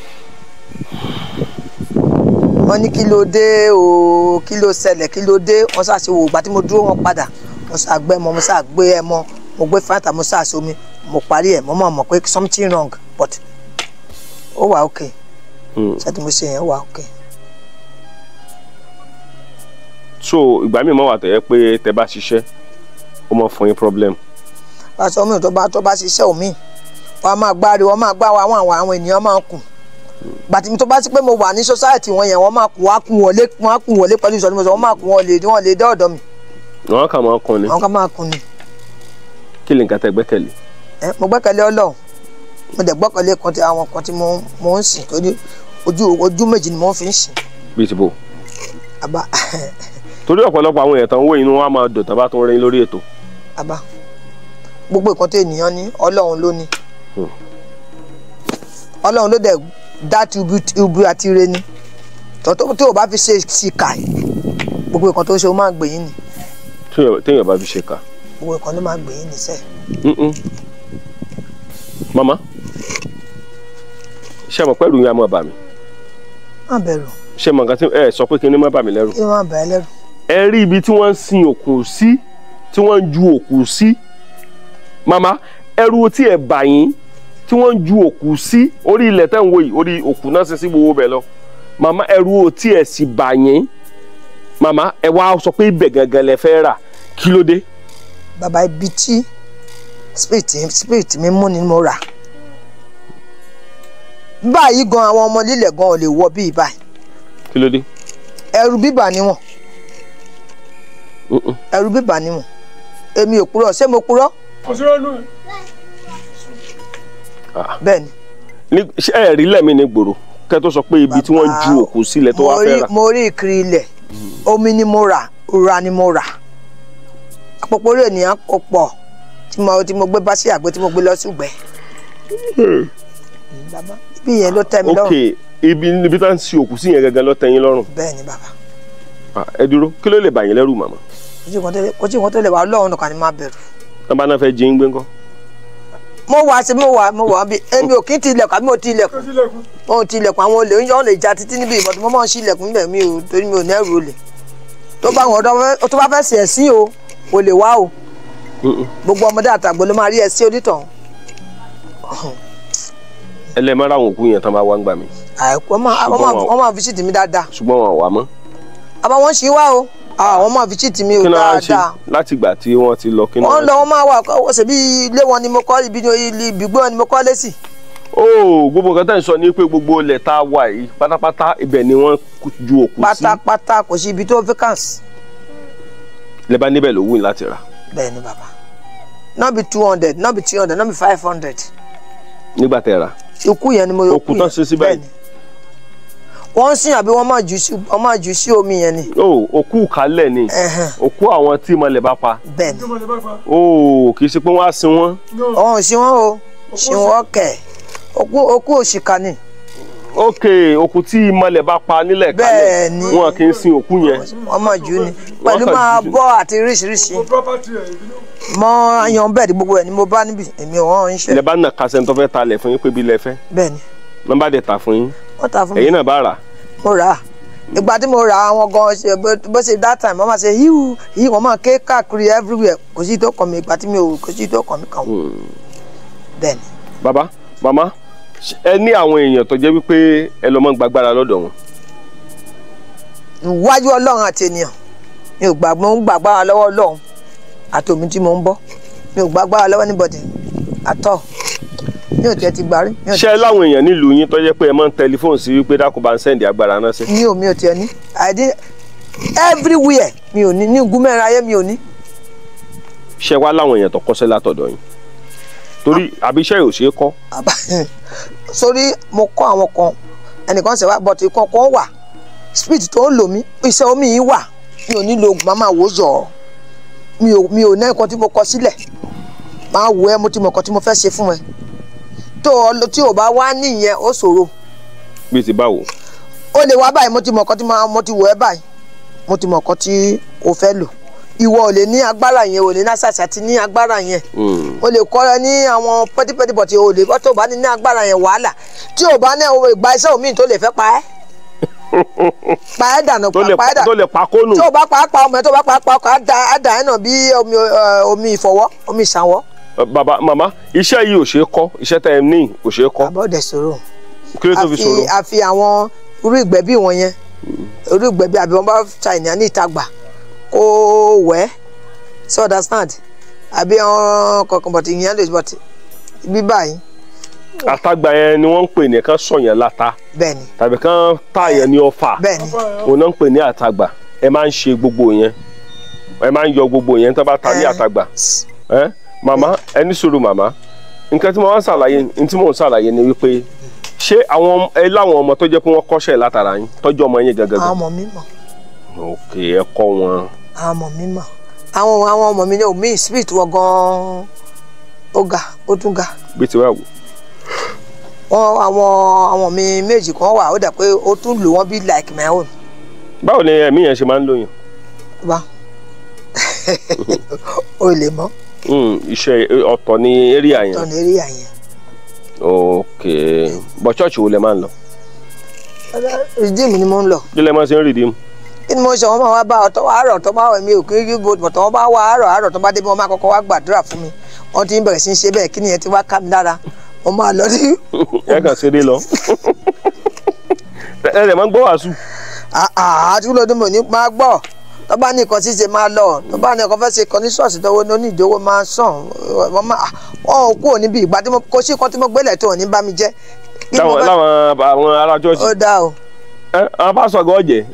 S2: Wọ́n ní kí ló dé o, kí ló ṣẹlẹ̀, kí ló dé? Wọ́n ṣàṣe wò, ìgbà tí mo dúró wọ́n padà, mo ṣàgbẹ́ mọ́, mo ṣàgbé ẹ mọ́, mo gbé fanta, mo ṣàṣomi, mo parí ẹ̀, mo mọ̀ mọ̀ pé something wrong, but ó wà okay. Ṣé tí mo ṣe yẹn ó wà okay.
S1: So ìgbà míì máa wà tó yẹ pé tẹ bá ṣiṣẹ́ ó máa fún yín problem.
S2: Pàṣẹ omi tó bá ṣiṣẹ́ omi, wọ́n máa gbáre, wọ́n máa gbá wa, àwọn ènìyàn máa ń kùn. Gbàtí tó bá sí pé mo wà ní society wọn yẹn, wọ́n máa kùn, wọ́n á kùn wọlé, wọ́n á kùn wọlé pẹ̀lú ìsọ̀rí mo sọ, wọ́n máa kùn wọlé, wọ́n lè dé ọ̀dọ̀ mi.
S1: Wọ́n kà máa kùn ni.
S2: Wọ́n kà máa kùn ni.
S1: Kí ni nǹkan tẹ́ gbẹ́kẹ̀lé?
S2: Mo gbẹ́kẹ̀lé Ọlọ́run, mo dẹ̀ gbọ́kànlé kan tí àwọn kan tí mo ń sìn, torí ojú méjì ni mo fi ń sìn.
S1: Bíi ti bò.
S2: Àbá.
S1: Torí ọ̀pọ̀lọpọ̀ àwọn èèyàn tán wó inú wa máa dùn tán bá tún rí lórí ètò.
S2: Àbá, gbogbo nǹkan tó ènìyàn ní Ọlọ́run ló ní. Ọlọ́run ló dẹ̀ dá ti ibi àti ire ni. Tọ́ tí o bá fi ṣe ṣìkà, gbogbo nǹkan tó ń ṣe ó máa gbè yín ni.
S1: Téèyàn bá fi ṣe kà.
S2: Gbogbo nǹkan ló máa gbè yín ni sẹ́ẹ̀.
S1: Màmá, ṣé mo pẹ́rù yín á máa bà mí?
S2: Má bẹ̀rù.
S1: Ṣé mo nǹkan tí ẹ sọ pé kí ni má bà mí lẹ́rù?
S2: Kí ni má bà ẹ́ lẹ́rù?
S1: Ẹ rí ibi tí wọ́n ń sin òkú sí, tí wọ́n ń ju òkú sí. Màmá, ẹrù tí ẹ bà yín tí wọ́n ń ju òkú sí orí ilẹ̀ tẹ́ ń wò yìí, orí òkú náà ṣe sí gbogbo bẹ̀ lọ. Màmá, ẹrù tí ẹ sì bà yín. Màmá, ẹ wá sọ pé ibẹ̀ gangan lẹ fẹ́ rà, kí ló dé?
S2: Bàbá, ibi tí spirit mi mú ni mo rà. Báyìí gan àwọn ọmọ lílẹ̀ gan ò lè wọ bíi báyìí.
S1: Kí ló dé?
S2: Ẹrù bíbà ni wọ́n. Ẹrù bíbà ni wọ́n. Èmi ò purọ́, ṣé mo purọ́?
S4: Kò sí rọ́ọ̀nù.
S2: Bẹ́ẹ̀ ni.
S1: Ṣé ẹ rí lẹ́mí ní gbòòrò kẹ́ tó sọ pé ibi tí wọ́n ń ju òkú sílẹ̀ tó wá fẹ́ rà?
S2: Mo rí ìkiri ilẹ̀, omi ni mo rà, ra ni mo rà. Àpòpọ̀ orí ènìyàn pọ̀ tí mo gbé bá sí àgbẹ̀ tí mo gbé lọ sí ìgbẹ́. Bàbá, ibi yẹn ló tẹ́ mi lọ́rùn.
S1: Ok, ibi tá ń sin òkú sí yẹn gangan ló tẹ́ yín lọ́rùn.
S2: Bẹ́ẹ̀ ni bàbá.
S1: Ẹ dúró, kí ló lè bà yín lẹ́rù màmá?
S2: Kò sí nǹkan tó lè wà, Ọlọ́run nìkan ni máa bẹ̀rù.
S1: Tọ́ bá náà fẹ́ jí ń gbé ńkọ́?
S2: Mo wà sí mo wà bí èmi ò kí ń ti ilẹ̀kùn àbí mo ti ilẹ̀kùn. Mo ti ilẹ̀kùn, àwọn olè ń yọ̀ lè ja títí níbi ìbọn tí mo máa ń ṣí ilẹ̀kùn níbẹ̀, mi ò torí mi ò ní ẹrù olè. Tó bá wọn tó bá fẹ́ ṣe ẹ̀sìn o, Kò lè wá o. Gbogbo ọmọdé àtàgbò ló máa rí ẹ sí onítọ̀hún.
S1: Ẹlẹ́mọ̀ràn àwọn òkú yẹn tán bá wá ń gbà mí.
S2: Wọ́n máa fi ṣìtì mi dáadáa.
S1: Ṣùgbọ́n wọn wà mọ́.
S2: Àmọ́ wọ́n ṣì wá o. Àwọn máa fi ṣìtì mi o dáadáa.
S1: Láti ìgbà tí wọ́n ti lọ kí náà.
S2: Wọ́n lọ, wọ́n máa wà ṣe bí ilé wọn ni mo kọ́, ibi ibùgbé wọn ni mo kọ́ lé sí.
S1: Ó gbogbo nǹkan tẹ́ ń sọ ni pé gbogbo ilẹ̀ tá a wà yìí pátápátá ibẹ̀ ni wọ́n ju òkú sí.
S2: Pátápátá kò sí ibi tó vacance.
S1: Lẹ́bàá níbẹ̀ ló wù ní láti rà.
S2: Bẹ́ẹ̀ ni bàbá, not be 200, not be 300, not be 500.
S1: Nígbà tẹ́ rà.
S2: Ikú yẹn ni mo yọ
S1: òkú tán ṣe sí báyìí.
S2: Wọ́n sìn àbí wọ́n máa jù sí omi yẹn ni.
S1: Ó òkú kálẹ̀ ni òkú àwọn tí ìmọ̀lẹ̀ bá pa.
S2: Bẹ́ẹ̀ ni.
S1: Ó kì í ṣe pé wọ́n á sin wọ́n.
S2: Ọ̀hún sin wọ́n o, sin wọ́n kẹ̀, òkú òṣìkà ni.
S1: Ok, òkú tí ìmọ̀lẹ̀ bá pa nílẹ̀ kálẹ̀ wọn kì í sin òkú yẹn.
S2: Wọ́n máa jù ni pẹ̀lú máa bọ́ àti oríṣiríṣi mọ ayan bẹ́ẹ̀dì gbogbo ẹ̀ ni mo bá níbi èmi ò wọ́n ń ṣe.
S1: Ilẹ̀ bá nà kásẹ̀ tó fẹ́ talẹ̀ fún yín pé bí ilẹ̀ fẹ́.
S2: Bẹ́ẹ̀ ni.
S1: Nọ́mbà dẹ̀ ta fún yín.
S2: Wọ́n ta fún mi.
S1: Ẹ̀yin náà bá rà.
S2: Mo rà á. Ìgbà tí mo rà á wọn gan bó ṣe that time wọ́n máa ṣe híhù híhù wọ́n máa ké káàkiri everywhere kò sí tó kàn mí ìgbà tí mi ò kò sí tó kàn mí kàn wọ́n. Bẹ́ẹ̀ ni.
S1: Bàbá màmá ẹ ní àwọn èèyàn tó jẹ́ wípé ẹ lọ mọ́ gbàgbára lọ́dọ̀ wọn.
S2: Ìwájú Ọlọ́run àti ènìyàn mi ò gbàgbọ́ ń gbàgbára lọ́wọ́ Ọlọ́run àti omi tí mo ń bọ́ mi ò gbàgbára lọ́wọ́ anybody àtọ̀ mi ò tiẹ̀ ti gbà rí.
S1: Ṣé láwọn èèyàn nílùú yín tó jẹ́ pé ẹ máa ń tẹlifóònù sí wípé dákun bá ń sẹ́ǹdì agbára náà sí.
S2: Mi ò tiẹ̀ ní I did everywhere mi ò ní ní gúnmẹ́rin ayé mi ò ní.
S1: Ṣé wá láwọn èèyàn tó kọ́ṣẹ́ látọ̀dọ̀ yín torí àbí iṣẹ́ yóò ṣe é kọ́.
S2: Sórí mo kọ́ àwọn kan ẹnìkan ṣe wá bọ̀tì kankan wà spirit tó ń lò mí iṣẹ́ omi yìí wà mi ò ní lo oògùn máa wò ó yọ̀ ọ́ mi ò ní nǹkan tí mo kọ sílẹ̀ máa wò ẹ́ mo ti mọ̀ nǹkan tí mo fẹ́ ṣe fún ẹ tó o tí o bá wá nìyẹn ó ṣòro.
S1: Bí ti báwo.
S2: O lè wá báyìí mo ti mọ̀ nǹkan tí mo ti wò ẹ́ báyìí mo ti mọ̀ nǹkan tí o fẹ́ lò ìwọ ò lè ní agbára yẹn ò lè ní àṣàṣà ti ní agbára yẹn o lè kọ́ ẹ ní àwọn pẹ́tipẹ́ti bọ̀tì o lè tó o bá ní agbára yẹn wàhálà tí o bá ní ìgbà iṣẹ́ omi tó lè fẹ́ pa ẹ́ pa ẹ́ dànù pa ẹ́ dànù
S1: tó lè pa kónù
S2: tí o bá pa pa ọmọ ẹ tó bá pa pa ọkọ á dà ẹ́ nà bí omi ìfọwọ́ omi ìṣàwọ́.
S1: Bàbá màmá iṣẹ́ yìí ò ṣeé kọ́ iṣẹ́ tẹ́ ẹ ní ò ṣeé kọ́.
S2: Àbọ̀ dẹ̀ sọ̀rọ̀
S1: kí ló tó fi sọ̀rọ̀.
S2: Àfi àwọn irú ìgbẹ́bí wọn yẹn irú ìgbẹ́bí àbí wọn bá ta ènìyàn ní ìta gbà kó wẹ́ so understand àbí àwọn kọ̀ọ̀kan bọ̀tì ìyẹn lè bọ̀tì bí báyìí.
S1: Àtàgbà yẹn ni wọ́n ń pè ní kán sọ̀yàn láta
S2: bẹ́ẹ̀ni
S1: tàbí kán tààyàn ní ọfà
S2: bẹ́ẹ̀ni
S1: òun náà ń pè ní àtàgbà ẹ máa ń ṣe gbogbo yẹn ẹ máa ń yọ gbogbo yẹn tó bá ta ní àtàgbà ẹ màmá ẹ ní sùúrù màmá nǹkan tí mo wá ń ṣàlàyé ní tí mò ń ṣàlàyé ni wípé ṣé àwọn ẹ láwọn ọmọ tó jẹ́ pé wọ́n kọ́ṣẹ́ látara yín tọ́jú ọmọ yín gangan.
S2: Àwọn ọmọ mi mọ̀.
S1: Ok ẹ kọ́ wọn.
S2: Àwọn ọmọ mi mọ̀ àwọn ọmọ mi ní omi spirit wọ gan-an ó ga ó tún ga.
S1: Bí ti wá wò.
S2: Wọn àwọn mi méjì kan wà ó dà pé ó tún lò wọ́n bí like my own.
S1: Báwo ni ẹ̀mí yẹn ṣe máa ń lóyún.
S2: Wá o lè mọ̀.
S1: Iṣẹ́ ọ̀tọ̀ ni area yẹn.
S2: Ọ̀tọ̀ ni area yẹn.
S1: Ok bọ̀ ṣọ́ọ̀ṣì wo lẹ máa ń lọ.
S2: Redeem ni mo ń lọ.
S1: Kí lẹ máa ṣe ń redeem.
S2: Kí ni mo ṣe wọn máa wá bá ọtọ àárọ̀ tó bá wẹ̀ mí ò kí n bò tó wọn bá wá àárọ̀ àárọ̀ tó bá dé bí wọn máa kọ́kọ́ wá gbàdúrà fún mi wọn ti ń bẹ̀rẹ̀ sí í ṣe bẹ́ẹ̀ kí nìyẹn ti wá ká mi lára mo máa lọ sí.
S1: Ẹ kàn ṣeré lọ ẹ lè máa ń gbọ́ wàásù.
S2: Àti lọ́dún mi ò ní máa gbọ́ tó bá ní nǹkan ṣíṣe máa lọ tó bá ní nǹkan fẹ́ ṣe kan ní ṣọ́ọ̀ṣì tó ní ìdówó máa sàn wọ́n ò kúrò níbi ìgbà tí mo kò sí nǹkan tí mo gbélé tó ní bá mi jẹ́.
S1: Láwọn àwọn ará ṣọ́ọ̀ṣì.
S2: Ó dáa o.
S1: Ẹ àwọn pásítọ̀ gan ọ̀jẹ̀.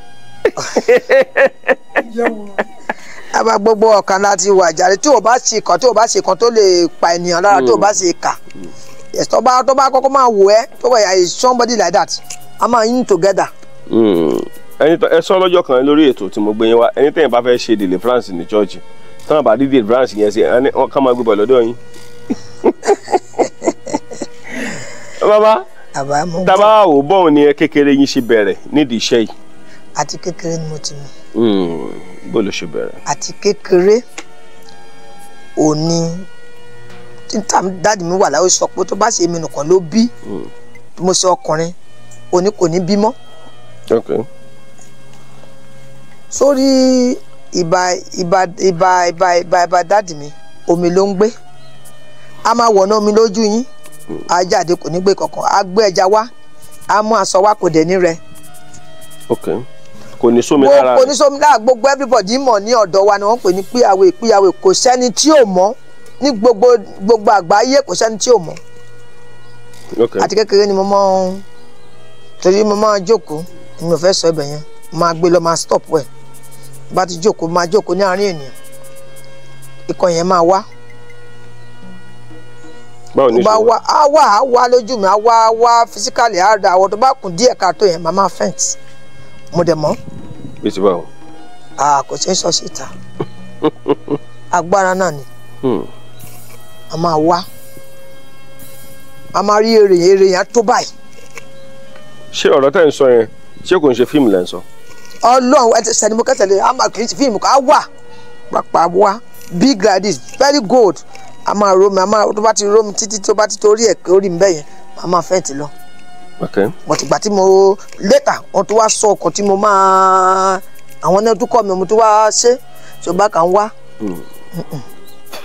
S2: Àbá gbogbo ọ̀kan láti wà jàre tí o bá ṣe kan tí o bá ṣe kan tó lè pa ènìyàn lára tí o bá ṣe kà tó bá kọ́kọ́ máa wò ẹ́ tó bá yà somebody like that a máa in together.
S1: Ẹni ẹ sọ lọ́jọ́ kan lórí ètò tí mo gbé yín wá ẹni tẹ́yìn bá fẹ́ ṣe deliverance ní church tán bá rí deliverance yẹn ṣe ẹni wọn kàn máa gbé bọ̀ lọ́dọ̀ yín. Bàbá tábà wò bọ́ọ̀ ni kékeré yín ṣe bẹ̀rẹ̀ nídìí iṣẹ́ yìí.
S2: Àti kékeré ni mo ti mọ̀.
S1: Bó ló ṣe bẹ̀rẹ̀.
S2: Àti kékeré òní tí dáàdì mi wà láwọn sọ pé tó bá ṣe èmi nìkan ló bí mo ṣe ọkùnrin òní kò ní bímọ.
S1: Okay.
S2: Sórí Ibà ibà ibà ibà ibà ibà dáàdì mi, omi ló ń gbé. A máa wọ̀nà omi lójú yín, a jáde kò ní gbé kankan, a gbé ẹja wá, a mú aṣọ wá, kò dẹ̀ ní rẹ.
S1: Ok, kò ní sómi lára.
S2: Kò ní sómi lára. Gbogbo everybody mọ̀ ní ọ̀dọ̀ wa ni wọ́n pè ní píyàwó ìpíyàwó. Kò sẹ́ni tí ò mọ̀ ní gbogbo gbogbo àgbáyé, kò sẹ́ni tí ò mọ̀. Àti kékeré ni mo máa ń, torí mo máa jókòó, mi ò fẹ́ sọ ibẹ̀ yẹn, máa gbé lọ, máa stop ẹ̀. Bá ti jókòó, máa jókòó ní àárín ènìyàn, ikọ̀ yẹn máa wá.
S1: Báwo ni
S2: bá
S1: ṣe
S2: wá, á wá, á wá lójú mi, á wá, á wá physically, á dà àwọn tó bá kùn díẹ̀ káàtó yẹn, màá máa faint. Mo dẹ̀ mọ̀.
S1: Bí ti báwo?
S2: À kò ṣeé sọ síta, agbára náà ni. A máa wá, a máa rí èrè, èrè yẹn tó báyìí.
S1: Ṣé ọ̀rọ̀ tẹ́ ń sọ yẹn, ṣé kò ń ṣe fíìmù lẹ́ ń sọ?
S2: Ọlọ́run ẹ ti sẹ́ni mo kẹsẹ̀ lé, a máa kì í ṣe fíìmù, á wà pàpà wá big like this, very good. A máa rómi, a máa tó bá ti rómi títí tó bá ti torí ẹ̀ orí mi bẹ́ẹ̀ yẹn, a máa faint lọ. But ìgbà tí mo later wọ́n tó wá sọ ọkàn tí mo máa, àwọn náà tó kọ́ mi, mo tó wá ṣe tí o bá kàn wá.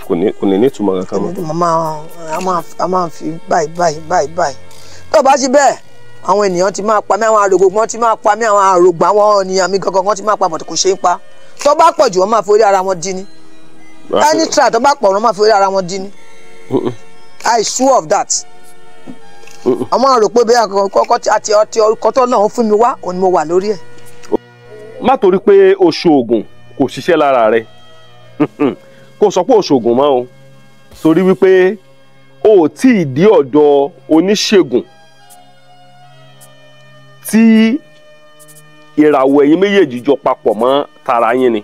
S1: Kò ní nítumọ̀ kankan mọ́.
S2: Mo máa a máa fi báyìí báyìí báyìí báyìí. Tó o bá ṣe bẹ́ẹ̀, àwọn ènìyàn ti máa pa mí, àwọn àrògbò wọn ti máa pa mí, àwọn àrògbò àwọn ènìyàn mi gangan wọn ti máa pa, but kò ṣe é pa. Tó bá pọ̀ jù, wọ́n máa forí ara wọn dín ní. Any try tó bá pọ̀, wọ́n máa forí ara wọn dín ní. I sure of that. Àwọn àrò pé bẹ́ẹ̀ kọ́kọ́ àti ọtí ọkọ tó náà fún mi wá, òun ni mo wà lórí ẹ̀.
S1: Má torí pé o ṣoògùn kò ṣiṣẹ́ lára rẹ, kó sọ pé o ṣoògùn mọ́ o, torí wípé o ò tí ì dé ọ̀dọ̀ oníṣègùn tí ìràwọ̀ ẹ̀yin méjèèjì jọ papọ̀ mọ́ tara yín ni.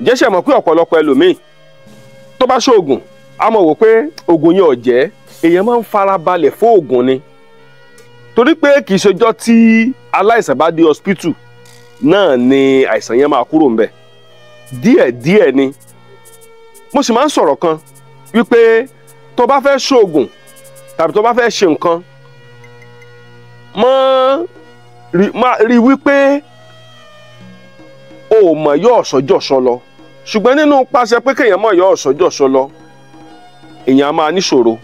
S1: Ǹjẹ́ ṣe mọ̀ pé ọ̀pọ̀lọpọ̀ ẹlòmíì tó bá ṣoògùn, á mọ̀ wò pé oògùn yẹn ò jẹ́. Èèyàn máa ń farabalẹ̀ fún oògùn ni, torí pé kì í ṣojọ́ tí aláìsàn bá dé hospital náà ni àìsàn yẹn máa kúrò ńbẹ̀. Díẹ̀ díẹ̀ ni. Mo sì máa ń sọ̀rọ̀ kan wípé tó bá fẹ́ ṣoògùn tàbí tó bá fẹ́ ṣe nǹkan, mọ́ rí wípé o mọ̀ yọ ọ̀sọ́jọ́sọ lọ. Ṣùgbọ́n nínú pàṣẹ pé kéèyàn mọ̀ yọ ọ̀sọ́jọ́sọ lọ, èèyàn á máa níṣòro,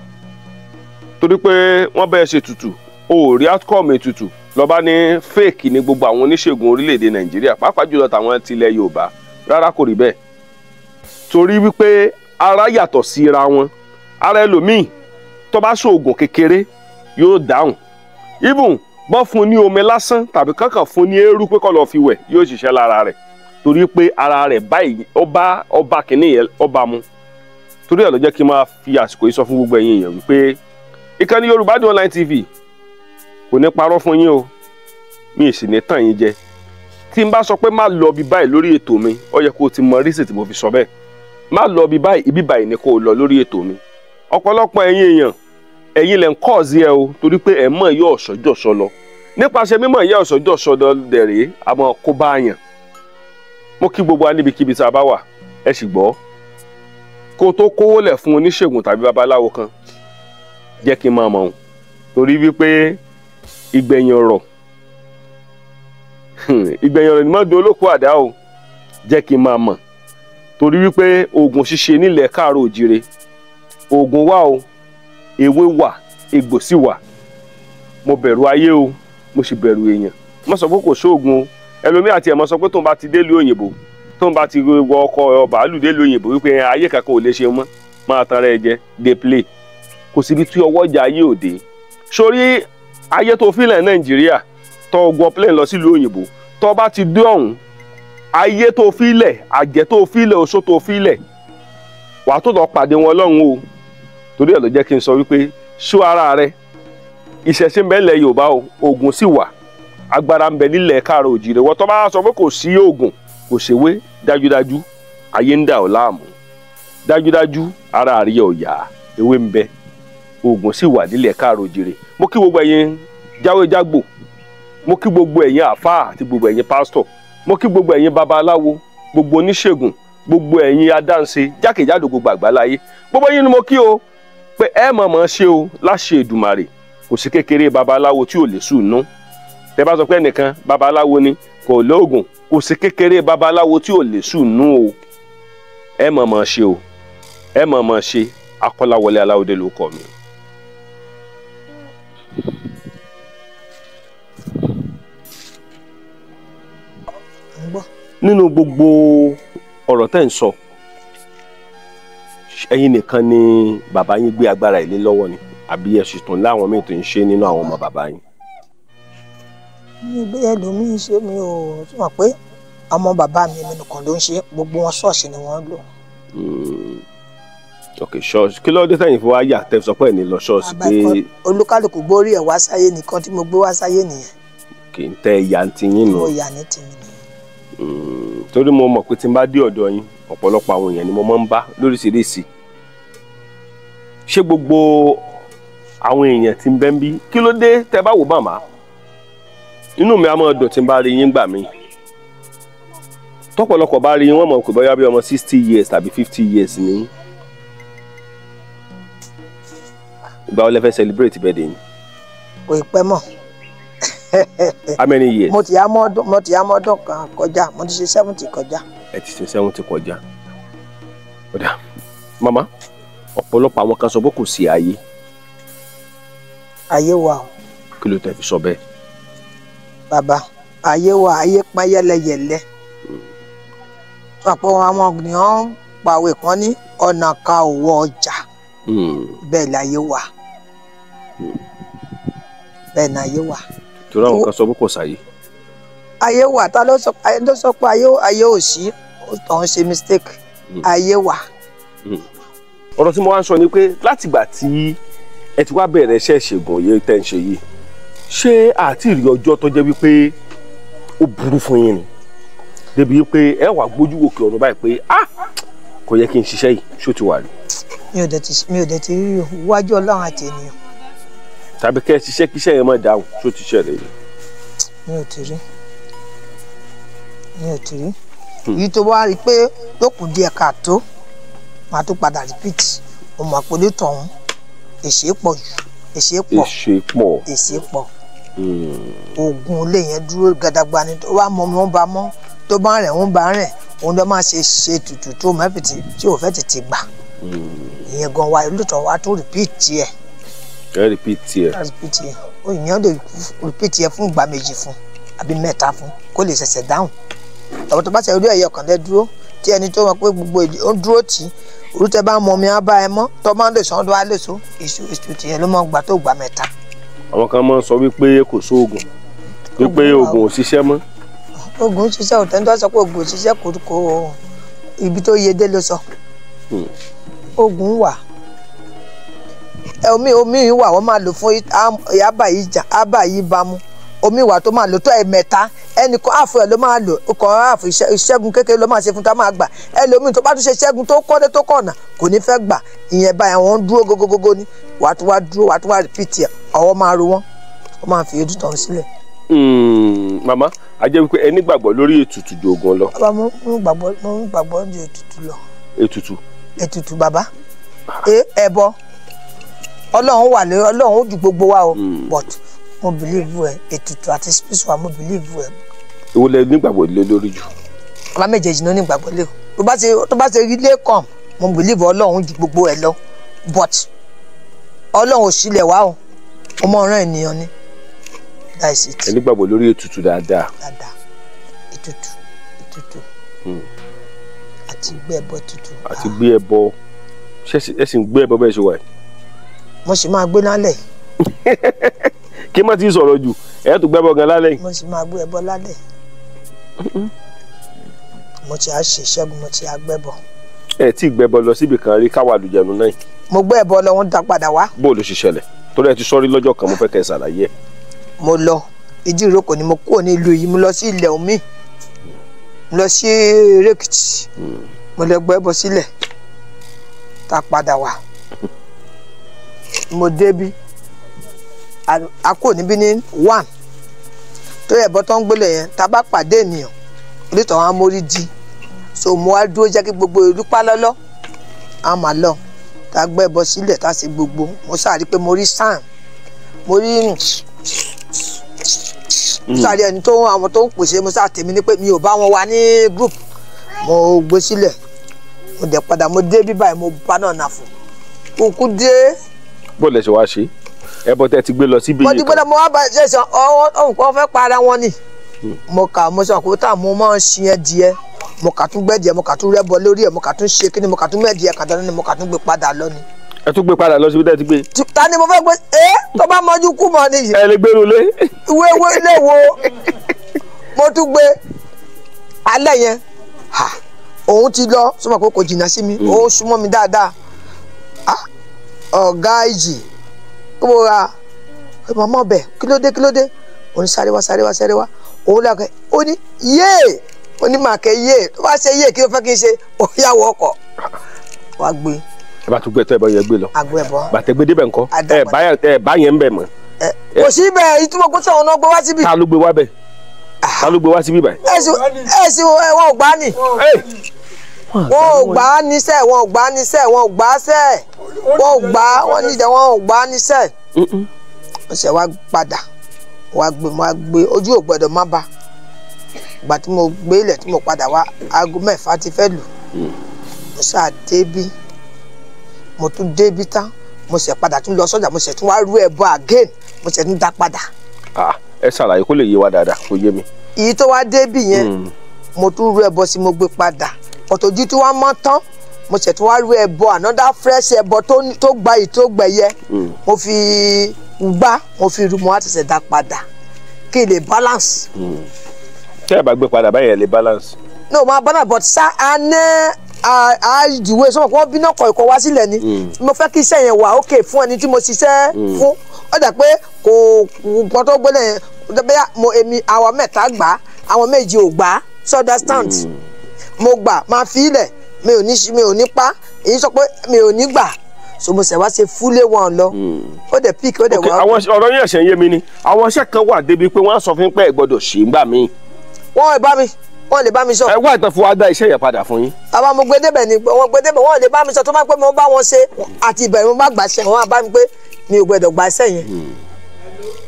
S1: torí pé wọ́n bẹ́ẹ̀ ṣe tutù, o ò rí outcome ètùtù lọ́ba ní fake ní gbogbo àwọn oníṣègùn orílẹ̀-èdè Nàìjíríà, pàápàá jùlọ tàwọn tilẹ̀ Yorùbá. Rárá, kò rí bẹ́ẹ̀, torí wípé ara yàtọ̀ síra wọn. Ara ẹlòmíì, tó bá ṣoògùn kékeré, yóò dáhùn. Even bọ́n fún ní omi lásán tàbí kankan fún ní eérú pé kó lọ́ọ́ fi wẹ̀, yóò ṣiṣẹ́ lára rẹ̀, torí pé ara rẹ̀ báyìí ọba ọba kìíní yẹn ọba mu. Torí ẹ̀ ló jẹ́ kí n máa fi àsìkò yìí sọ fún gbogbo ẹ̀yin èèyàn wípé ìkànnì Yorùbá Dùn Online TV kò ní parọ́ fún yín o, mi ì sì ní tàn yín jẹ. Tí n bá sọ pé má lọ bí báyìí lórí ètò mi, ó yẹ kó o ti mọ rísì tí mo fi sọ bẹ́ẹ̀. Má lọ bí báyìí, ibi báyìí ni kó o lọ lórí ètò mi. Ọ̀pọ̀lọpọ̀ ẹ̀yin èèyàn, ẹ̀yin lẹ̀ ń kọ́ọ̀sì ẹ o, torí pé ẹ̀ mọ̀ yọ ọ̀ṣọ́jọ́ṣọ́ lọ. Nípasẹ̀ mímọ̀ yẹ ọ̀ṣọ́jọ́ṣọ́ lọ dẹ̀rẹ̀ àmọ́ kó bá yàn. Mo kí gbogbo wa níbikíbi tá a bá wà. Ẹ sì gbọ́, kó tó kówó lẹ̀ fún oníṣègùn tàbí babaláwo kan, jẹ́ kí n máa mọ̀ ọ́n, torí wípé ìgbẹ̀yìn ọ̀rọ̀, ìgbẹ̀yìn ọ̀rọ̀ ni mọ́ di olóko àdá o. Jẹ́ kí n máa mọ̀, torí wípé oògùn ṣíṣe nílẹ̀ káàró òjire, oògùn wà o, ewé wà, egbò sì wà. Mo bẹ̀rù ayé o, mo sì bẹ̀rù èèyàn. Mo sọ pé kò sóògùn o. Ẹlòmíì àti ẹ̀ mọ́ sọ pé tóun bá ti délùú òyìnbó, tóun bá ti wọ ọkọ̀ bàálù délùú òyìnbó, wípé ayé kankan ò lè ṣe mọ́. Máa tan rẹ̀ jẹ, dey play. Kò síbi tí ọwọ́ ọjà ayé òde sórí ayé tó fílẹ̀ Nàìjíríà, tó gbọ́ plane lọ sílùú òyìnbó, tó bá ti dé ọ̀hún, ayé tó fílẹ̀, àjẹ́ tó fílẹ̀, oṣó tó fílẹ̀, wàá tó lọ pàdé wọn lọ́hùn o. Torí ẹ̀ ló jẹ́ kí n sọ wípé ṣó ara rẹ. Ìṣẹ̀ṣe ń bẹ nílẹ̀ Yorùbá o, oògùn sì wà, agbára ń bẹ nílẹ̀ káàrọ̀ òjìrè. Wọ́n tó bá sọ pé kò sí oògùn, kò ṣèwé, dájúdájú ayé ń dà ọ́ láàmú, dájúdájú ara rí ọ̀ yá. Ewé ń bẹ, oògùn sì wà nílẹ̀ káàrọ̀ òjìrè. Mo kí gbogbo ẹ̀yin jáwéjágbò, mo kí gbogbo ẹ̀yin àfáà àti gbogbo ẹ̀yin pásítọ̀, mo kí gbogbo ẹ̀yin babaláwo, gbogbo oníṣègùn, gbogbo ẹ̀yin adáǹṣe jákèjádò gbogbo àgbáláyé. Gbogbo yín ni mo kí o pé ẹ mọ̀ọ́mọ̀ ṣe o láṣẹ Èdùmàrè. Kò sí kékeré babaláwo tí ò lè sùn nú. Tẹ́ bá sọ pé ẹnìkan babaláwo ni kò lóògùn, kò sí kékeré babaláwo tí ò lè sùn nú o. Ẹ mọ̀ mọ̀ ṣe o, ẹ mọ̀ mọ̀ ṣe. Akọ́láwọlé Aláwọ̀dé ló kọ mi. Nínú gbogbo ọ̀rọ̀ tẹ́ ń sọ, ẹ̀yin nìkan ni bàbá yín gbé agbára ilé lọ́wọ́ ni, àbí ẹ sì tún láwọn míì tó ń ṣe nínú àwọn ọmọ bàbá yín?
S2: Mi ò bẹ́ẹ̀ lómi ṣe, mi ò mọ̀ pé ọmọ bàbá mi nìkan ló ń ṣe, gbogbo wọn ṣọ́ọ̀ṣì ni wọ́n lò.
S1: Ok, ṣọ́ọ̀ṣì. Kí ló dé tẹ̀yìn fún wa yà tẹ́ sọ pé ẹ̀ ní lọ ṣọ́ọ̀ṣì pé.
S2: Olúkálùkù gbórí ẹ̀ wá sáyé nìkan tí mo gbé wá sáyé nìyẹn.
S1: Kì í tẹ ìyá ti yín nù.
S2: Mo yà ní tèmi nìyẹn.
S1: Torí mo mọ̀ pé tí n bá dé ọ̀dọ̀ yín, ọ̀pọ̀lọpọ̀ àwọn èèyàn ni mo máa ń bá lóríṣiríṣi. Ṣé gbogbo àwọn èèyàn tí ń bẹ ń bí, kí ló dé tẹ́ bá wò màmá? Inú mi á máa dùn tí n bá rí yín gbà mí. Tọ́pọ̀lọpọ̀ bá rí yín, wọ́n mọ̀ pé bóyá bí ọmọ 60 years tàbí 50 years ni. Ìgbà wo lẹ fẹ́ celebrate birthday yín?
S2: Kò ì pẹ́ mọ́.
S1: How many years?
S2: Mo ti yá mọ́dún kan kọjá, mo ti ṣe 70 kọjá.
S1: Ẹ ti ṣe 70 kọjá. Ọ̀dà màmá, ọ̀pọ̀lọpọ̀ àwọn kan sọ pé kò sí ayé.
S2: Ayé wà o.
S1: Kí ló tẹ́ fi sọ bẹ́ẹ̀?
S2: Bàbá, ayé wà, ayé pa yẹlẹyẹlẹ. Ọ̀pọ̀ àwọn ènìyàn pàwé kan ní ọ̀nà ka òwò ọjà. Bẹ́ẹ̀ láyé wà. Bẹ́ẹ̀ ni ayé wà.
S1: Torí àwọn kan sọ pé kò sáyé.
S2: Ayé wà, ta ló sọ pé ayé ò sí, ó tàn ń ṣe mistake. Ayé wà.
S1: Ọ̀rọ̀ tí mo wá ń sọ ni pé látìgbà tí ẹ ti wá bẹ̀rẹ̀ iṣẹ́ ìṣègùn yìí tẹ́ ń ṣe yìí, ṣé àti ìrì ọjọ́ tó jẹ́ wípé ó burú fún yín ni? Débi wípé ẹ wà gbójú òkè ọ̀run báyìí pé ah, kò yẹ kí n ṣiṣẹ́ yìí, ṣó ti wà rí?
S2: Mi ò dẹ̀ ti rí wájú Ọlọ́run àti ènìyàn.
S1: Tàbí kẹ́ ẹ ṣiṣẹ́ kíṣẹ́ yẹn má dáhùn, ṣó ti ṣẹlẹ̀ yìí?
S2: Mi ò ti rí. Mi ò ti rí. Èyí tó wá rí pé lókùn díẹ̀ káàtó, màá tún padà repeat. Mo mọ̀ pé onítọ̀hún èṣe pọ̀ jù, èṣe pọ̀,
S1: èṣe pọ̀,
S2: èṣe pọ̀. Oògùn ilé yẹn dúró gàdàgbà ni, tó bá mọ wọn bá mọ́, tó bá rẹ̀ wọ́n bá rẹ̀, òun ló máa ṣe ṣe tutù tó mẹ́fìtì tí ò fẹ́ tètè gbà. Ìyẹn gan wa onítọ̀hún wa tún repeat ẹ̀.
S1: Ẹ repeat ẹ̀.
S2: Repeat ẹ̀. Ìyẹn lè repeat ẹ̀ fún ìgbà méjì fún àbí mẹ́ta fún kó lè ṣẹ̀ṣẹ̀ dáhùn. Tọ̀wọ́ tó bá ṣe orí ẹ̀yọ kan lẹ́ dúró tí ẹni tó mọ̀ pé gbogbo èdè ó ń dúró tì í, orú tẹ bá ń mọ omi á bá ẹ mọ́, tó máa ń lè sàn tó wá lè so, èṣù èṣù tìyẹn ló máa ń gbà tó gbà mẹ́ta.
S1: Àwọn kan máa ń sọ wípé kò sóògùn, wípé oògùn ò ṣiṣẹ́ mọ́.
S2: Oògùn ṣiṣẹ́, òtẹ́ tó sọ pé oògùn ò ṣiṣẹ́ kò ibi tó yẹ dé ló sọ. Oògùn wà. Omi omi wà wọ́n máa lò fún ábà yìí jà, ábà yìí bámu. Omi wà tó máa lò tó ẹ̀mẹ́ta, ẹnì kan àfọ ẹ̀ ló máa lò, ọkọ̀ àfọ ìṣẹ́gun kékeré ló máa ṣe fún tá máa gbà. Ẹlòmíì tó bá tún ṣe ìṣẹ́gun tó kọ́lé tó kọ̀nà kò ní fẹ́ gbà. Ìyẹn báyìí wọ́n ń dúró gógógógó ni, wàá tún wá dúró, wàá tún wá repeat ẹ̀, ọwọ́ máa ro wọ́n, wọ́n máa fi ojú tàn sílẹ̀.
S1: Màmá, a jẹ́ wípé ẹ nígbàgbọ́ lórí ètùtù ju oògùn lọ.
S2: Bàbá, mo ń gbàgbọ́ ju ètùtù lọ.
S1: Ètùtù.
S2: Ètùtù bàbá, ẹbọ Ọlọ́run wà lórí, Ọlọ́run ó ju gbogbo wa o, but mo believe ẹ, ètùtù àti spiritual mo believe ẹ.
S1: Èwo lẹ nígbàgbọ́ lé lórí jù?
S2: Bàbá, méjèèjì ló nígbàgbọ́ lé o. Tó bá ṣe rí lẹ́kàn, mo believe Ọlọ́run ju gbogbo ẹ lọ, but Ọlọ́run ò sílẹ̀ wá o, mo mọ ọ̀ràn ènìyàn ni. That is it.
S1: Ẹ nígbàgbọ́ lórí ètùtù dáadáa.
S2: Dáadáa, ètùtù, ètùtù àti gbé ẹbọ ètùtù.
S1: Àti gbé ẹbọ, ṣé ẹ sì ń gbé ẹbọ bẹ́ẹ̀ ṣe wà yìí?
S2: Mo sì máa gbé lálẹ́.
S1: Kí má ti sọ̀rọ̀ jù, ẹ̀ tó gbẹ́bọ gan lálẹ́ yìí.
S2: Mo sì máa gbé ẹbọ lálẹ́. Mo ti á ṣe ìṣẹ́gun, mo ti á gbẹ́bọ.
S1: Ẹ tí gbẹ́bọ lọ síbi kan rí káwa àlùjẹnu náà?
S2: Mo gbé ẹbọ lọ, wọ́n dá padà wá.
S1: Bó ló ṣe ṣẹlẹ̀? Torí ẹ ti sọrí lọ́jọ́ kan, mo fẹ́ kẹ́ ẹ ṣàlàyé ẹ̀.
S2: Mo lọ ìdí ìrókò ni, mo kúrò ní ìlú yìí, mo lọ sí ilẹ̀ omi, mo lọ sí Èkìtì, mo lọ gbẹ́bọ sílẹ̀, tá a padà wá. Mo débí, a kúrò níbí ní 1 tó yẹ bọ́ tó ń gbélé yẹn, tá a bá pàdé ènìyàn onítọ̀ wọn á mórí di, so mo wá dúró jẹ́ kí gbogbo ìlú pa lọ́lọ́ a máa lọ. Tá a gbẹ́bọ sílẹ̀, tá a ṣe gbogbo, mo sáà rí pé mo rí sàn, mo rí Mo sáré ẹni tó àwọn tó ń pèsè, mo sá tèmi ní pé mi ò bá wọn wà ní group. Mo gbé sílẹ̀, mo dẹ̀ padà, mo dé bí báyìí, mo bá náà nà fún kúkú dé.
S1: Bó lẹ ṣe wá ṣe ẹbọ tẹ ti gbé lọ síbi
S2: mo ti
S1: yìí kan?
S2: Gbọ́dọ̀ mo wá bá ṣe sàn ọ̀hún kan fẹ́ para wọn ni. Mo kà, mo sọ pé táwọn mo máa ń sin ẹdìẹ, mo kà tún gbẹ́dìẹ, mo kà tún rẹ́bọ lórí ẹ̀, mo kà tún ṣe kíni, mo kà tún mẹ́dìẹ kàdánù ni, mo kà tún gbé padà lọ ni.
S1: Ẹ tún gbé padà lọ síbi tẹ ti gbé?
S2: Ta ni mo fẹ́ gbé ẹ́ tó bá mọjú kú mọ́ nìyí?
S1: Ẹ lè gbèrú lé.
S2: Ìwé ìwé ilé wo mo tún gbé alẹ́ yẹn ha, òun ti lọ sọmọ pé kò jìnnà sí mi, òun súnmọ́ mi dáadáa. Ah, ọ̀gá ìjì kí mo ra màmá ọbẹ̀, kí ló dé, kí ló dé? Òun sáré wá, sáré wá, sáré wá. Òun làkẹ́ ó ní yéè, ó ní màkẹ́ yéè, tó bá ṣe yéè, kí ló fẹ́ kí n ṣe? Ó yà wọ ọkọ̀ wá gbé.
S1: Ẹ bá tún gbé tẹ ẹ bá yẹ gbé lọ.
S2: Àgbo ẹ̀bọ.
S1: Bàtẹ gbé débẹ̀ ńkọ́?
S2: Adá
S1: ẹ bá yẹn, ẹ bá yẹn ń bẹ̀ mọ́?
S2: Kò sí bẹ́ẹ̀, ìtumọ̀ kó sọ̀rọ̀ náà gbé wá síbí.
S1: Ta ló gbé wá bẹ̀? Ta ló gbé wá síbí báyìí?
S2: Ẹ̀sìn wọn ò gbá ni. Wọn ò gbà á níṣẹ́, wọn ò gbà á níṣẹ́, wọn ò gbà á sẹ́, wọn ò gbà á, wọn níjẹ́, wọn ò gbà á níṣẹ́. Wọ́n ṣe wá padà wá gbé, mo wá gbé, ojú ò gbọ́dọ̀ má ba. Ìgbà tí mo gbé ilẹ̀ tí mo padà wá, aago 6 ti fẹ́ lù. Mo ṣáà débí, mo tún débí tán, mo ṣe padà tún lọ sọ́jà, mo ṣe tún wá rú ẹbọ again, mo ṣe tún dá padà.
S1: Ah, ẹ ṣàlàyé kó lè yé wa dáadáa, kó yé mi.
S2: Èyí tó wá débí yẹn, mo tún rú ẹbọ sí, mo gbé padà ọ̀tọ̀jú tí wọ́n mọ́ tán, mo ṣẹ̀ tún wá rú ẹbọ, another fresh ẹbọ tó gba yìí, tó gbẹ̀yẹ, mo fi gbá, mo fi rú, mo wá tẹ̀sẹ̀ dá padà kí n lè balance.
S1: Tẹ́ ẹ bá gbé padà báyẹn, lè balance?
S2: No, ma balance, but ṣá a ní àjùwé sọ́mọ̀ kí wọ́n bínú ọkọ̀ ìkọ̀ wá sílẹ̀ ni. Mo fẹ́ kí iṣẹ́ yẹn wà ókè fún ẹni tí mo ṣiṣẹ́ fún. Ó dà pé kò gbọ́n tó gbélé yẹn bẹ́ẹ̀, mo èmi àwọn mẹ́ta gbà á, àwọn méjì ò gbà á, so understand. Mo gbà máa fi ilẹ̀, mi ò ní mi ò ní pa èyí sọ pé mi ò ní gbà, so mo ṣẹ̀ wá ṣe fúlé wọn lọ, ó dẹ̀ pick, ó dẹ̀
S1: Ok,
S2: wá.
S1: Àwọn ọ̀rọ̀ yẹn ṣe ń yé mi ni àwọn iṣẹ́ kan wà débi pé wọ́n á sọ fún yín pé ẹ gbọ́dọ̀ ṣe ń gbà míì.
S2: Wọ́n lè bá mi, wọ́n lè bá mi sọ.
S1: Ẹ wá ìtàn fún wa, dá iṣẹ́ yẹn padà fún yín.
S2: Bàbá, mo gbé débẹ̀ ni, wọ́n gbé débẹ̀, wọ́n lè bá mi sọ tó máa pé mo bá wọn ṣe àti ìbẹ̀rẹ̀, mo bá gbà ṣe, wọ́n á bá mi pé mi ò gbẹdọ̀ gbà ṣẹ́ yẹn.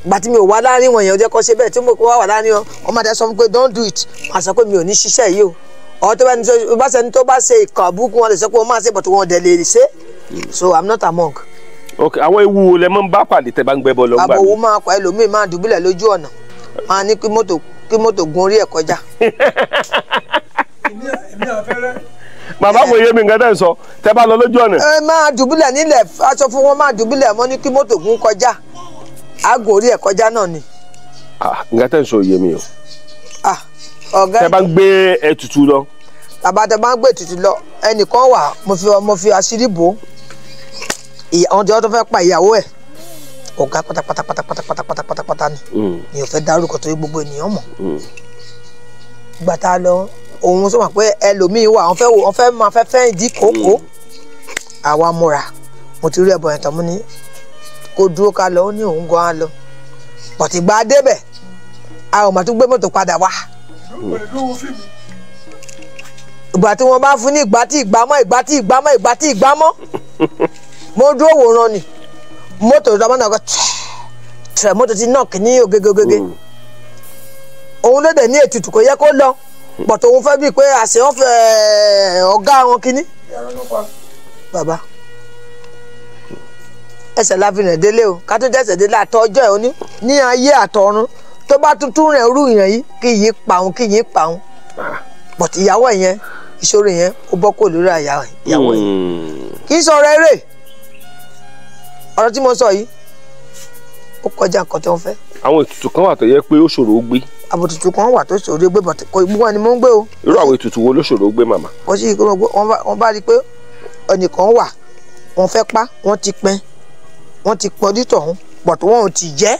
S2: Gbà tí mi ò wá láàrin wọn yẹn, ó jẹ́ kó ṣe bẹ́ẹ̀. Tí mo wá wà láàrin wọn, wọ́n máa dẹ́ sọ fún mi pé don't do it, màá sọ pé mi ò ní ṣiṣẹ́ yìí o. Ọ̀ tó bá ní tó bá ṣẹni tó bá ṣe ìkà burúkú, wọn lè sọ pé wọ́n máa ṣe, but wọn ò dẹ̀ lè ṣe, so I'm not among.
S1: Ok, àwọn ewu wo lẹ máa ń bá pàdé tẹ́ bá ń gbẹ́bọ lọ gbà
S2: Àbò owó
S1: mí?
S2: máa pa ẹlòmíì, máa dùbúlẹ̀ lójú ọ̀nà, máa ní kí mọ́tò gun orí ẹ̀ kọjá.
S4: Èmi àfẹ́rẹ́.
S1: Bàbá, kò yé mi nǹkan tẹ́ ń sọ, tẹ́ bá lọ lójú ọ̀nà.
S2: Ẹ máa dùbúlẹ̀ nílẹ̀, aṣọ fún wọn, máa dùbúlẹ̀ mọ́ ní kí mọ́tò gun kọjá, àgùn orí ẹ̀ kọjá náà ni.
S1: Ah, nǹkan tẹ́ ń sọ yé mi o.
S2: Ah, ọ̀gá.
S1: Tẹ́ bá ń gbé ètùtù lọ.
S2: Bàbá, tẹ bá ń gbé ètùtù lọ, ẹnìkan wà, mo fi àṣírí bò ó. Àwọn tí wọ́n tó fẹ́ pa ìyàwó ẹ̀, ọ̀gá pátápátá pátápátá pátápátá pátápátá ni. Mi ò fẹ́ dárúkọ torí gbogbo ènìyàn mọ̀. Gbà tá a lọ, òun sọ ma pé ẹlòmíín wà, wọ́n fẹ́ wò, wọ́n fẹ́ máa fẹ́ fẹ́ ìdí kòókòó. Àwa múra, mo ti rí ẹbọ yẹn tán, mo ní kó dúró ká lọ, ó ní òun gan á lọ pọ̀tì gba débẹ̀, a ò mà tún gbé mọ́tò padà wá.
S4: Kò lè dúró wo fíìmù.
S2: Ìgbà tí wọ́n bá fún ní ìgbà tí ìgbà mọ́, ìgbà tí ìgbà mọ́, ìgbà tí ìgbà mọ́, mo dúró wòran ni mọ́tò tó bá náà kọ́ tẹ̀, mọ́tò ti knock ní ògègè ògègè. Òun ló dẹ̀ ní ètùtù, kò yẹ kó lọ, pọ̀tò òun fẹ́ bíi pé àṣẹ wọn fẹ́ ọ̀gá wọn kínní.
S4: Ẹ̀rọ ló pa.
S2: Bàbá, ẹsẹ̀ la fi rìn délé o, ká tó jẹ́sẹ̀ délé àtọ́jọ́ ẹ̀, ó ní ní ayé àtọ̀run, tó bá tuntun rẹ̀ rú ìrìn yìí, kí yìí pa òun, kí yìí pa òun. But ìyàwó ẹ̀ yẹn, ìṣòro yẹn, ó bọ́ kó lórí àyà ìyàwó ẹ̀. Kì í sọ̀rọ̀ eré. Ọ̀rọ̀ tí mo sọ yìí, ó kọjá nǹkan tó ń fẹ́.
S1: Àwọn ètùtù kan wà tó yẹ pé ó ṣòro ó gbé.
S2: Àbòtútù kan wà tó ṣòro gbé, but kò gbogbo ni mo ń gbé o.
S1: Irú àwọn ètùtù wo ló ṣòro ó gbé, màmá?
S2: Kò sí wọ́n bá rí i pé ẹnìkan wà wọ́n fẹ́ pa, wọ́n ti pín, wọ́n ti pọ́n dítọ̀hún, but wọ́n ò ti jẹ́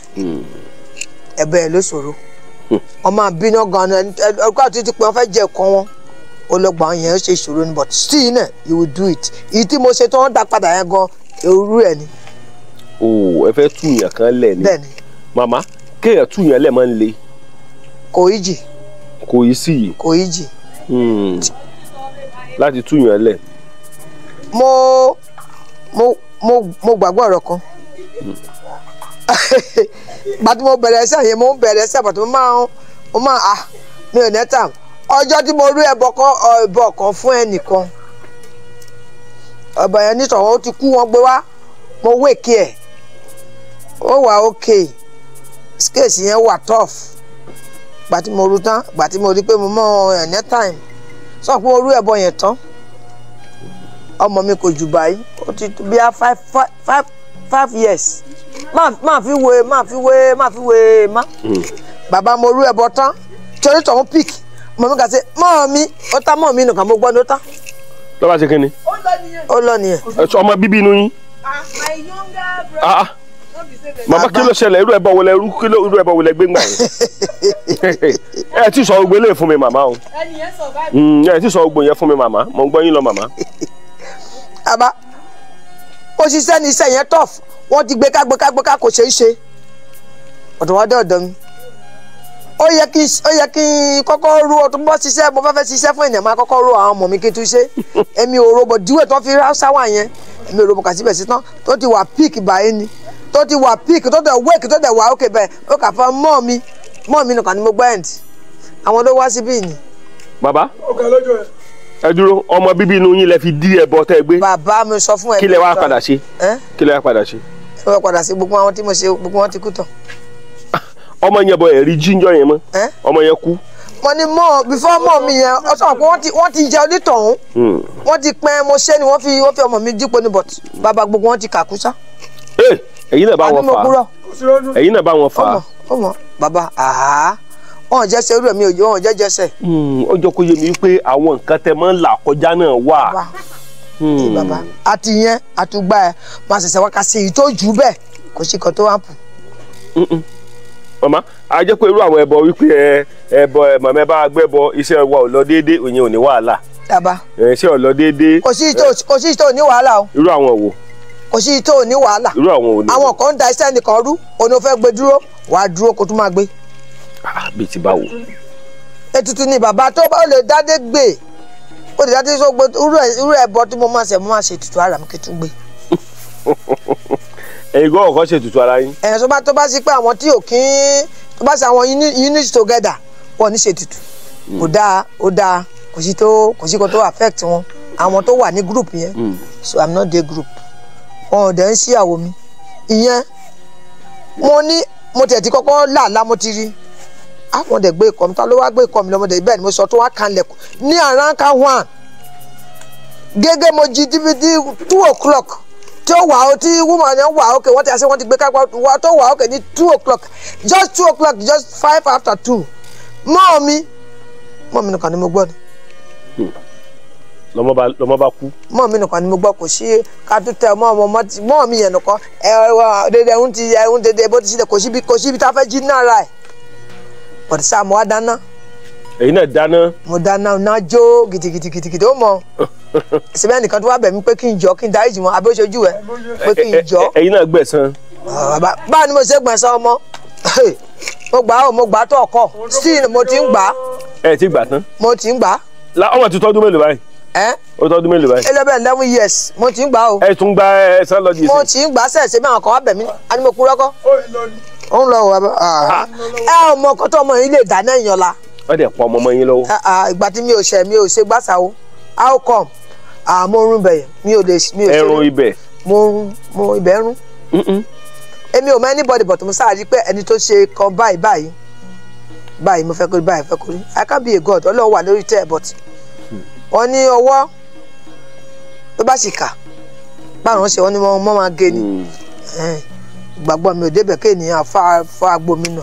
S2: ẹ̀bẹ̀ ẹ̀ ló ṣòro. Wọ́n máa bínú gan-an, ẹ̀kọ́ àti ti pé wọ́n fẹ́ jẹ ẹ̀kọ́ wọn ọlọ́gbà yẹn, ó ṣe ìṣòro ni, but still náà, you will do it. Èyí tí mo ṣe tó ń dá padà yẹn gan, irú ẹ̀ ni.
S1: O ẹ fẹ́ túyàn kan lẹ̀ ni?
S2: Bẹ́ẹ̀ ni.
S1: Màmá, kéèyàn túyàn lẹ̀ máa ń le?
S2: Kò í jì.
S1: Kò í sí yìí?
S2: Kò í jì.
S1: Láti túyàn lẹ̀.
S2: Mo gbàgbọ́ ọ̀rọ̀ kan. Gbàtí mo bẹ̀rẹ̀ ẹsẹ̀ yẹn, mo ń bẹ̀rẹ̀ ẹsẹ̀ bàtí mo máa ah mi ò nẹ́tà. Ọjọ́ tí mo rí ẹbọ kan fún ẹnìkan, ọba yẹn nítorí ó ti kú, wọ́n gbé wá, mo wéèkì ẹ̀, ó wà ókè, scales yẹn wà tough. Gbàtí mo rú tán, gbàtí mo rí pé mo mọ ẹ̀ time sọ pé mo rú ẹbọ yẹn tán, ọmọ mi kò jù báyìí, ó ti bí a 5 years. Máa fi wé má. Bàbá mo rú ẹbọ tán, torí tọ̀hún pick mọ̀ mi kà sí mọ́ mi, ó tá mọ́ mi nìkan mo gbọ́ ni ó tá.
S1: Ló bá ṣe kí ni?
S2: Ó lọ nìyẹn.
S1: Ọmọ bíbí inú yín.
S5: My younger brother.
S1: Màmá kí ló ṣẹlẹ̀? Irú ẹbọ wo lẹ irú ẹbọ wo lẹ gbé ńgbà yẹn? Ẹ ti sọ gbogbo eléyìí fún mi màmá o. Ẹ ti sọ gbogbo yẹn fún mi màmá, mo ń gbọ́ yín lọ màmá.
S2: Àbá ó ṣiṣẹ́ ní iṣẹ́ yẹn tough, wọ́n ti gbé ká kò ṣeé ṣe. Ọ̀dọ̀ wọn dé ọ̀dọ̀ mi. Ó yẹ kí n kọ́kọ́ ru ọtún bọ́ ṣiṣẹ́, mo fẹ́ ṣiṣẹ́ fún ènìyàn, máa kọ́kọ́ ru àwọn ọmọ mi kí n tún ṣe. Èmi ò robo díwẹ̀ tó fi ráṣáwà yẹn, èmi ò robo kà síbẹ̀ sí tán, tó ti wà píìkì báyìí ni, tó ti wà píìkì, tó dẹ̀ wéèkì, tó dẹ̀ wà ókè bẹ́ẹ̀, ó kà fún mọ́ mi nìkan ni mo gbọ́ ẹ̀ǹdì. Àwọn ló wá síbí ni.
S1: Bàbá ẹ dúró, ọmọ bíbí inú yín lẹ fi dí ẹbọ tẹ́ gbé.
S2: Bàbá mi sọ fún ẹ.
S1: Kí lẹ wá padà ṣe? Kí lẹ wá padà ṣe?
S2: Ẹ wá padà ṣe gbogbo àwọn tí mo ṣe, gbogbo wọn ti kú tán.
S1: Ọmọ yẹn bọ ẹ̀rí jíjọ yẹn mọ́, ọmọ yẹn kú.
S2: Mo ní mọ́ before mọ́ mi yẹn, ọ sọ pé wọ́n ti jẹ onítọ̀hún, wọ́n ti pẹ́ mo ṣe ni wọ́n fi ọmọ mi dípò ní but bàbá gbogbo wọn ti kàkú sá.
S1: Ẹ̀yin náà bá wọn fà á. Ẹ̀yin náà bá wọn fà á.
S2: Ọmọ bàbá àá wọn jẹ́ ṣe irú ẹ̀mí òjò, wọn jẹ́ jẹ́sẹ̀.
S1: Ó jọ kó yé mi pé àwọn nǹkan tẹ máa ń là kọjá náà wà.
S2: Bàbá àti yẹn àtúgbà ẹ máa ṣẹ̀ṣẹ̀ wá ká ṣe èyí tó jù bẹ́ẹ̀, kò sí kan tó wà pù.
S1: Màmá a jẹ́ pé irú àwọn ẹbọ wípé ẹbọ màmá ẹ bá gbẹ́bọ iṣẹ́ wa ò lọ déédéé, òyìn ò ní wàhálà.
S2: Bàbá
S1: iṣẹ́ ò lọ déédéé.
S2: Kò sí ìtò ní wàhálà o.
S1: Irú àwọn wo?
S2: Kò sí ìtò ní wàhálà.
S1: Irú àwọn wo ni?
S2: Àwọn kan ń da iṣẹ́ nìkan rú, òun ò fẹ́ gbé dúró, wàá dúró kó tún máa gbé.
S1: Bíi ti báwo?
S2: Ètùtù ni bàbá tó bá lè dádé gbé, ó lè dádé sọ gbé irú ẹbọ tí mo máa ṣe, mo máa ṣe ètùtù ara mi kí n tún gbé.
S1: Ẹ̀yin gbọ́ ọ̀kọ́ ṣe ètùtù ara yín.
S2: Ẹ̀yìn tó bá sí pé àwọn tí ò kí tó bá sí àwọn unit together wọn ní ṣe ètùtù. Kò dáa, ó dáa, kò sí kó tó affect wọn, àwọn tó wà ní group yẹn. So I'm not the group. Wọn ò dẹ̀ ń ṣíyàwó mi. Ìyẹn mo ní mo tẹ̀ ti kọ́kọ́ làálàá mo ti rí. Àwọn dẹ̀ gbé ikọ̀ mi, ta ló wá gbé ikọ̀ mi lọ́mọdé bẹ́ẹ̀ ni mo sọ tó wá kanlẹ̀kùn ní àràǹkà 1 gẹ́gẹ́ mo jí dídí 2 o'clock tí ó wà ó tí woman yẹn wà ókè, wọ́n ti àṣẹ wọ́n ti gbé kápá wá tó wà ókè ní 2 o'clock, just 2 o'clock, just 2:05. Mọ́ mi nìkan ni mo gbọ́ ni.
S1: Lọ́mọ bá kú.
S2: Mọ́ mi nìkan ni mo gbọ́, kò sí ká tó tẹ ọmọ mọ́ mi yẹn nìkan ẹ ẹ dédé ẹ̀hún ti ẹ̀hún dédé bó ti sílẹ̀, kò síbi tá a fẹ́ jí náà ra ẹ̀. Bọ̀dé sáà mo wá dáná.
S1: Èyí náà dáná.
S2: Mo dáná náà jó gidigidigidigidi ó mọ. Síbẹ̀ nìkan tó wá bẹ̀ mí pé kí n jọ kí n dáríjì wọn àbí ó ṣojú ẹ pé kí n jọ.
S1: Ẹ̀yin náà gbẹ̀san.
S2: Báwo ni mo ṣe gbẹ̀san ọmọ? Mo gbà ó, mo gbà tó ọkọ still mo ti ń gbà.
S1: Ẹ ti gbà tán.
S2: Mo ti ń gbà.
S1: Ọmọ ti tọ́dún mélòó báyìí?
S2: Ẹ
S1: Ó tọ́dún mélòó báyìí?
S2: 11 years mo ti ń gbà o.
S1: Ẹ tún gba ẹ̀san lọ jìsìn.
S2: Mo ti ń gbà sẹ́ẹ̀ ṣe bí àwọn kan wá bẹ̀ mí, a ní mo kú rọ́kọ́. Ó ń lọ wọ ẹ ọmọ kan tó ọmọ yìí lè dáná èèyàn la.
S1: Wọ́n dẹ̀ pọ̀ ọmọ ọmọ yín lọ́wọ́.
S2: Ìgbà tí mi ò ṣe mi ò ṣe gbàṣà o, how come? Mo rún bẹ̀yẹ̀ mi ò lè mi ò ṣe.
S1: Ẹrun ibẹ̀.
S2: Mo rún mo ibẹ̀ rún. Èmi ò mọ anybody but mo sáà rí pé ẹni tó ṣe kan báyìí báyìí báyìí mo fẹ́ kó rí báyìí fẹ́ kó rí. I can't be a god, Ọlọ́run wà lórí tẹ́ but wọ́n ní ọwọ́ tó bá sì kà báwọn ṣe wọ́n ní wọ́n máa gé ni. Ìgbàgbọ́ mi ò débẹ̀ kí ènìyàn fa agbo mi nà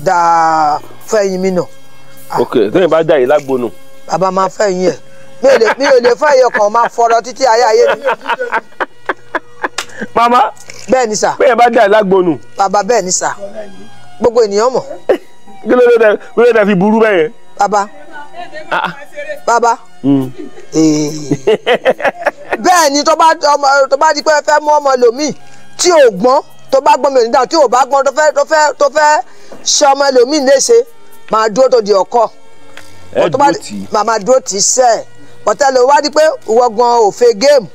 S2: dáa fẹ́ ẹyin mi nà.
S1: Ok, tóyìn bá dà yìí lágbo nù.
S2: Bàbá máa fẹ́ ẹyin ẹ̀, mi ò lè fẹ́ ẹyin ọkàn máa fọ̀rọ̀ títí ayé ayé mi.
S1: Màmá
S2: bẹ́ẹ̀ ni sà.
S1: Bẹ́ẹ̀ bá dà yìí lágbo nù.
S2: Bàbá bẹ́ẹ̀ ni sà, gbogbo ènìyàn mọ̀.
S1: Kí ló dé fi burú bẹ́ẹ̀ yẹn.
S2: Bàbá bàbá bẹ́ẹ̀ ni tó bá di pé fẹ́ mú ọmọ lòmíì tí ò gbọ́n, tó bá gbọ́n mi ò ní dáhùn, tí ò bá gbọ́n tó fẹ́ ṣe ọmọ ẹlòmíì léṣe, máa dúró tó di ọkọ.
S1: Ẹ dúró tì í.
S2: Màmá dúró tì í sẹ́ ẹ̀. Bọ̀tẹ́ ló wá di pé ìwọ gan òfé géèmù,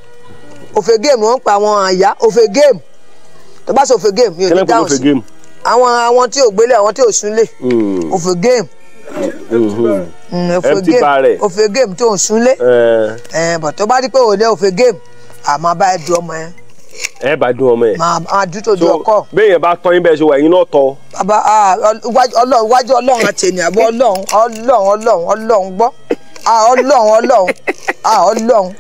S2: òfé géèmù wọ́n ń pa àwọn àyà òfé géèmù. Tó bá ṣe òfè game mi ò ní dáhùn sí. Àwọn tí ò gbélé, àwọn tí ò súnlé. Òfè game. Òfè game, òfè game tó ń súnlé. Bọ̀ tó bá rí pé òun lé òfè game, àmọ́ bá ẹ du ọmọ ẹ.
S1: Ẹ bá dún ọmọ ẹ.
S2: Máa dún tó di ọkọ.
S1: Bẹ́ẹ̀ yẹn bá tọ́ yín bẹ́ẹ̀ ṣe wà yín náà tọ́.
S2: Bàbá iwájú Ọlọ́run àti ènìyàn àbọ̀ Ọlọ́run Ọlọ́run Ọlọ́run Ọlọ́run gbọ́. Ọlọ́run Ọlọ́run Ọlọ́run.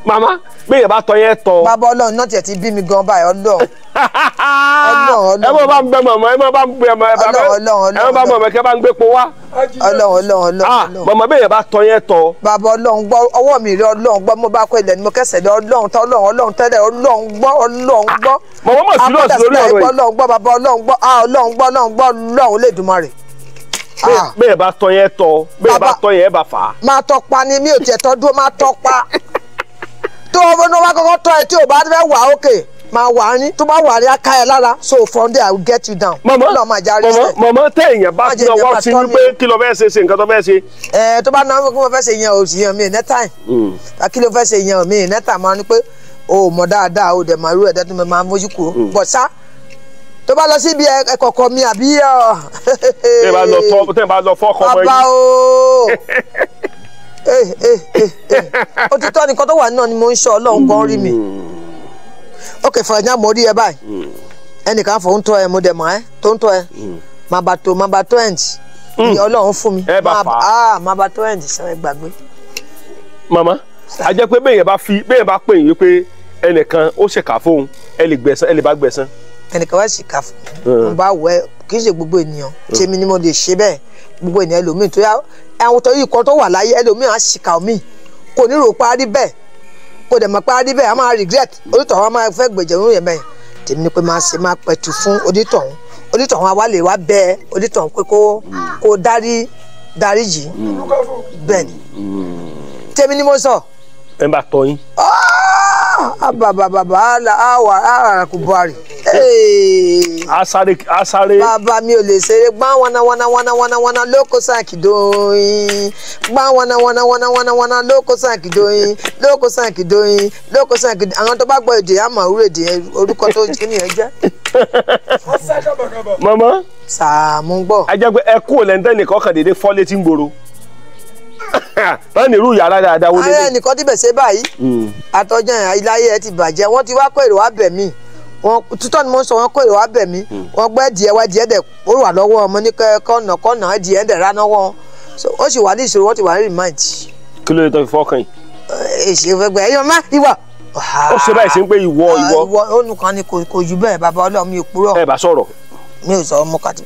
S1: Màmá bẹ́ẹ̀ yẹn bá tọ́ yẹn tọ́.
S2: Bàbá Ọlọ́run náà tiẹ̀ ti bí mi gan báyìí Ọlọ́run. Ọlọ́run.
S1: Ẹ mọ̀ bá ń bẹ màmá, ẹ mọ̀ bá ń bẹ màmá, ẹ mọ̀ bá màmá kẹ́ bá ń gbé po wá.
S2: Ọlọ́run Ọlọ́run Ọlọ́run.
S1: Màmá bẹ́ẹ̀ yẹn bá tọ́ yẹn tọ́.
S2: Bàbá Ọlọ́run gbọ́, ọwọ́ mi rí Ọlọ́run gbọ́, mo bá kọ́ ilẹ̀ ni mo kẹsẹ̀ lé Ọlọ́run tọ́ Ọlọ́run Ọlọ́run tẹ́lẹ̀ Ọlọ́run gbọ́ Ọlọ́run gbọ́.
S1: Màmá mọ̀ sí lọ́ọ̀sì lórí ọ̀rọ̀ yìí.
S2: Ọlọ́run gbọ́ bàbá Ọlọ́run gbọ́ Ọlọ́run gbọ́ Ọlọ́run gbọ́ Ọlọ́run Olódùmarè.
S1: Bẹ́ẹ̀ bá tọ́ yẹn tọ́, bẹ́ẹ̀ bá tọ́ yẹn bá fà á.
S2: Máa tọ́ pa ni mi ò tiẹ̀ tọ́ dúró, máa tọ́ pa. Tó o bá kọ́kọ́ tọ́ ẹ tí o bá fẹ́ wà ókè máa wà ní tó bá wà ní aká ẹ lára, so from there I will get you down.
S1: Mọ̀mọ́ mọ̀mọ́ tẹ èèyàn bá ti ọwọ́ sí wípé kí ló fẹ́ ṣe ṣe nǹkan tó fẹ́ ṣe.
S2: Ẹ tó bá náà kí wọ́n fẹ́ ṣe yẹn o sì yẹn mi ní time. Kí ló fẹ́ ṣe yẹn mi ní time máa ní pé o mọ̀ dáadáa o dẹ̀ máa rú ẹ̀dá tó máa mójú kúrò. Bọ̀ sá tó bá lọ síbi ẹ̀kọ̀kọ̀ mi àbí.
S1: Tẹ́ ẹ bá lọ fọ́ọ̀kọ́ ọmọ yìí.
S2: Bàbá o òtítọ́ nìkan tó wà náà ni mo ń sọ Ọlọ́run gan rí mi. Ok, for example, mo rí ẹ báyìí ẹnìkan fò ń tọ́ ẹ, mo dẹ̀ mọ̀ ẹ́ tó ń tọ́ ẹ, máa bá tó ẹ̀ǹdì ni Ọlọ́run fún mi, máa bá tó ẹ̀ǹdì sọ ẹ gbàgbé.
S1: Màmá a jẹ́ pé bẹ́ẹ̀ bá fi bẹ́ẹ̀ bá pè yín pé ẹnìkan ó ṣèkà fóun, ẹ lè gbẹ̀san, ẹ lè bá gbẹ̀san.
S2: Ẹnìkan wá ṣèkà fún mi, mo bá wọ ẹ, kì í ṣe gbogbo ènìyàn tèmi ni mo lè ṣe bẹ́ẹ̀, gbogbo ènìyàn ẹlòmíì tó yá àwọn tó yí kan tó wà láyé ẹlòmíì á ṣìkà mí kò ní rò parí bẹ́ẹ̀, kò dẹ̀ mọ̀ parí bẹ́ẹ̀, a máa regret onítọ̀hún, a máa fẹ́ gbèjẹ̀ òun yẹn bẹ́ẹ̀. Tèmi ni pé máa ṣe máa pẹ̀tù fún onítọ̀hún, onítọ̀hún àwa lè wá bẹ onítọ̀hún pé kó dárí jì bẹ́ẹ̀ ni tèmi ni mo sọ.
S1: Ẹ bá tọ́ yín.
S2: Bàbá àwà kò buhari.
S1: Asáré asáré.
S2: Bàbá mi ò lè ṣeré gbá wana wana wana wana wana lóko sàkì dóyin gbá wana wana wana wana wana lóko sàkì dóyin lóko sàkì dóyin lóko sàkì dóyin. Àwọn tó bá gbọ́ èdè àmọ́ òwúrọ̀ èdè orúkọ tó kí ni ẹ jẹ́.
S1: Màmá.
S2: Sàmú gbọ́.
S1: A jẹ́ pé ẹ kú òlẹ́ńtẹ́ nìkan kan dédé fọ́ létí ń gbòòrò. Báwo ni irú yàrá dáadáa wo lélẹ̀.
S2: Ààrẹ nìkan tí bẹ̀ ṣe báyìí àtọ́jọ́ ìláyé ẹ ti bàjẹ́, wọ́n ti wá kó èrò wá bẹ̀ mí, wọ́n tútọ́ ni mo ń sọ, wọ́n kó èrò wá bẹ̀ mí, wọ́n gbẹ́ díẹ̀ wá díẹ̀ dẹ̀ ó wà lọ́wọ́ ọmọ ní kọ́nà kọ́nà díẹ̀ dẹ̀ rán lọ́wọ́, ó sì wà ní ìṣòro, wọ́n ti wà ní remind.
S1: Kí ló dé tó fi fọ́kàn yìí.
S2: Èsì ìfẹ́gbẹ́ ẹ̀yọ́ má ìwọ.
S1: Ó ṣe báyìí ṣe ń pé ìwọ ìwọ.
S2: Ìwọ olùkọ́ ni kò jù bẹ́ẹ̀ bàbá Ọlọ́run mi ò purọ́.
S1: Ẹ bá sọ̀rọ̀.
S2: Mi ò sọ ọmọ kàtí.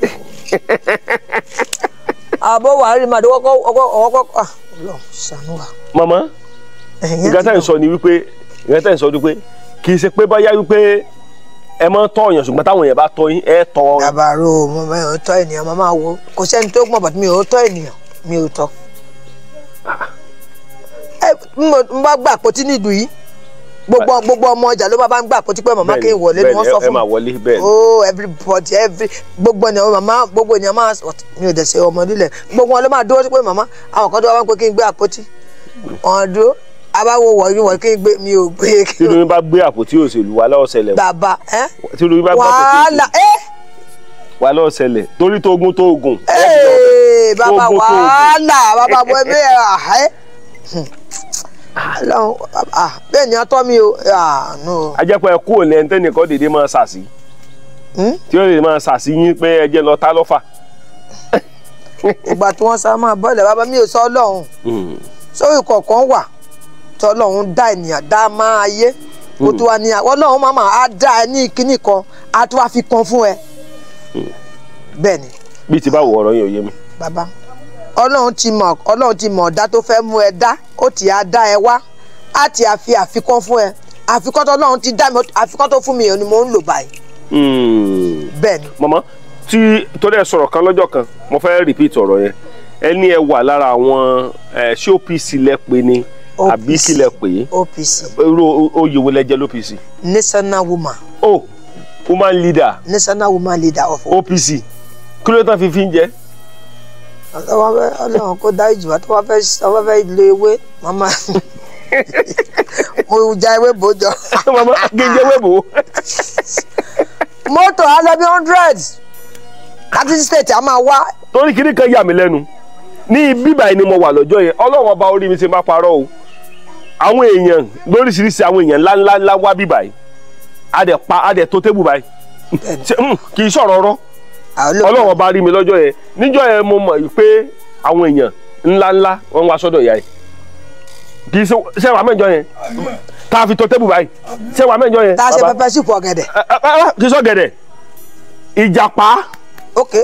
S2: Àbọ̀ wà á rí màdé wọ́kọ́ ọwọ́kọ́ Ọlọ́run ṣàánú wa.
S1: Màmá nǹkan tẹ́ ń sọ ni wípé nǹkan tẹ́ ń sọ ni wípé kì í ṣe pé báyá wípé ẹ máa ń tọ́ èèyàn, ṣùgbọ́n táwọn èèyàn bá tọ́ yín ẹ tọ́.
S2: Dàbàrò mo máa ń tọ́ ènìyàn, mo máa wo kò sẹ́ni tó mọ̀ bàtí mi ò tọ́ ènìyàn, mi ò tọ́. Ẹ mo bá gbà àpótí nílùú yìí, gbogbo ọmọ ọjà ló bá ń gbà àpótí pé màmá kí n wọlé ni wọ́n sọ fún mi. Oh everybody every gbogbo ènìyàn màmá gbogbo ènìyàn máa mi ò dẹ̀ ṣe ọmọ nílẹ̀ gbogbo wọn ló máa dúró sí pé màmá àwọn kan tó wá ń pé kí n gbé àpótí wọn dúró abáwo wọ̀nyí wọ̀nyí kí n gbé mi ò gbé.
S1: Tí lóyún bá gbé àpótí òṣèlú wa lọ́wọ́ ṣẹlẹ̀.
S2: Bàbá ẹ
S1: wàhálà ẹ wà lọ́wọ́ ṣẹlẹ̀ torí tógun tógun.
S2: Bàbá wàhálà bàbá bọ́ ẹ bẹ́ẹ̀ àhẹ́ Ọlọ́run bẹ́ẹ̀ ni atọ́ mi o.
S1: A jẹ́ pé ẹ kú òní ẹni tẹ́nìkan dèdè máa ṣàṣì tí ó lè máa ṣàṣì yín pé ẹ jẹ́ lọ tá lọ́fà.
S2: Ìgbà tí wọ́n sá máa bọ́ọ̀lẹ̀ bàbá mi ò sọ Ọlọ́run sórí kọ̀ọ̀kan wà tí Ọlọ́run dá ènìyàn dá máa ayé kó tó wá ní Ọlọ́run máa máa dá ẹ ní kíní kan á tó wá fi kan fún ẹ. Bẹ́ẹ̀ ni.
S1: Bí ti báwo ọ̀rọ̀ yín ò yé mi.
S2: Bàbá Ọlọ́run ti mọ̀, Ọlọ́run ti mọ̀ ọ̀dá tó fẹ́ mú ẹ dá, ó ti á dá ẹ wá, á ti á fi àfikún fún ẹ, àfikún tó Ọlọ́run ti dá mi, àfikún tó fún mi ni mo ń lò báyìí. Bẹ́ẹ̀ ni.
S1: Màmá tí torí ẹ sọ̀rọ̀ kan lọ́jọ́ kan, mo fẹ́ repeat ọ̀rọ̀ yẹn, ẹ ní ẹ wà lára àwọn ṣé OPC lẹ pè ní àbí kí lẹ pè é?
S2: OPC.
S1: Irú oyè wo lẹ jẹ l'OPC?
S2: National woman.
S1: Oh, woman leader.
S2: National woman leader of
S1: OPC. Kí ló tán fi fi ń jẹ?
S2: Ọlọ́run kó dá ìjùmọ̀ tó bá fẹ́ lo ewé màmá mo já ewé bò jọ.
S1: Màmá gígé ewé bò.
S2: Mọ́tò á lọ bí 100 láti state a máa wá.
S1: Torí kiri kan yà mí lẹ́nu ní bíbá yìí ni mo wà lọ́jọ́ yẹn, Ọlọ́run ọba orí mi ṣe máa parọ́ o. Àwọn èèyàn lóríṣiríṣi, àwọn èèyàn ńláńlá ńlá wá bíbá yìí, a dẹ̀ pa, a dẹ̀ tó tébù báyìí, kì í sọ̀rọ̀ ọ̀rọ̀. Ọlọ́run ọba rí mi lọ́jọ́ yẹn. Níjọ́ yẹn mo mọ̀ pé àwọn èèyàn ńláńlá wọ́n wá sọ́dọ̀ ìyá yìí. Kì í ṣe wàá mẹ́jọ yẹn tá a fi tó tébù báyìí, ṣé wàá mẹ́jọ yẹn.
S2: Tá a ṣe pẹpẹ súpù ọ̀gẹ̀dẹ̀.
S1: Kì í sọ gẹ̀dẹ̀, ìjàpá,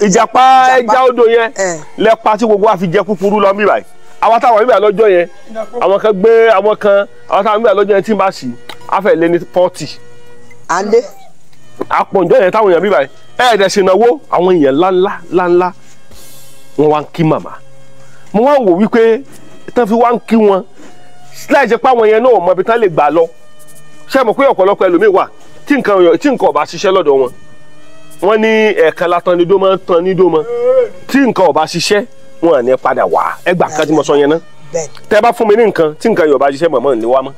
S1: ìjàpá ẹja odò yẹn lẹ́pa tí gbogbo wa fi jẹ kúkúrú lọ mí báyìí. Àwọn táwọn mí báyìí lọ́jọ́ yẹn, àwọn kan gbé àwọn kan, àwọn táwọn mí báyìí lọ́jọ́ yẹn tí n bá sì á fẹ́ lé ní 40.
S2: À ń lé.
S1: Àpọ̀njọ́ yẹn táwọn èèyàn mí báyìí ẹ̀ẹ́dẹ̀ ṣe náwó, àwọn èèyàn ńláńlá ńláńlá wọn wá ń kí màmá. Mo wá ń wò wípé tán fi wá ń kí wọn láì ṣe pé àwọn yẹn náà mọ ibi tán lè gbà lọ. Ṣé mo pé ọ̀pọ̀lọpọ̀ ẹlòmíì wà tí nǹkan ò bá ṣiṣẹ́ lọ́dọ̀ wọn, wọ́n ní ẹ̀ẹ̀kan látàn ní dómọ tán ní dómọ, tí nǹkan ò bá ṣiṣẹ́ wọn à ní padà wá. Ẹgbà kan tí mo sọ yẹn ná, tẹ bá fún mi ní nǹkan tí nǹkan yóò bá ṣiṣẹ́ mọ̀mọ́ ní wá mọ́,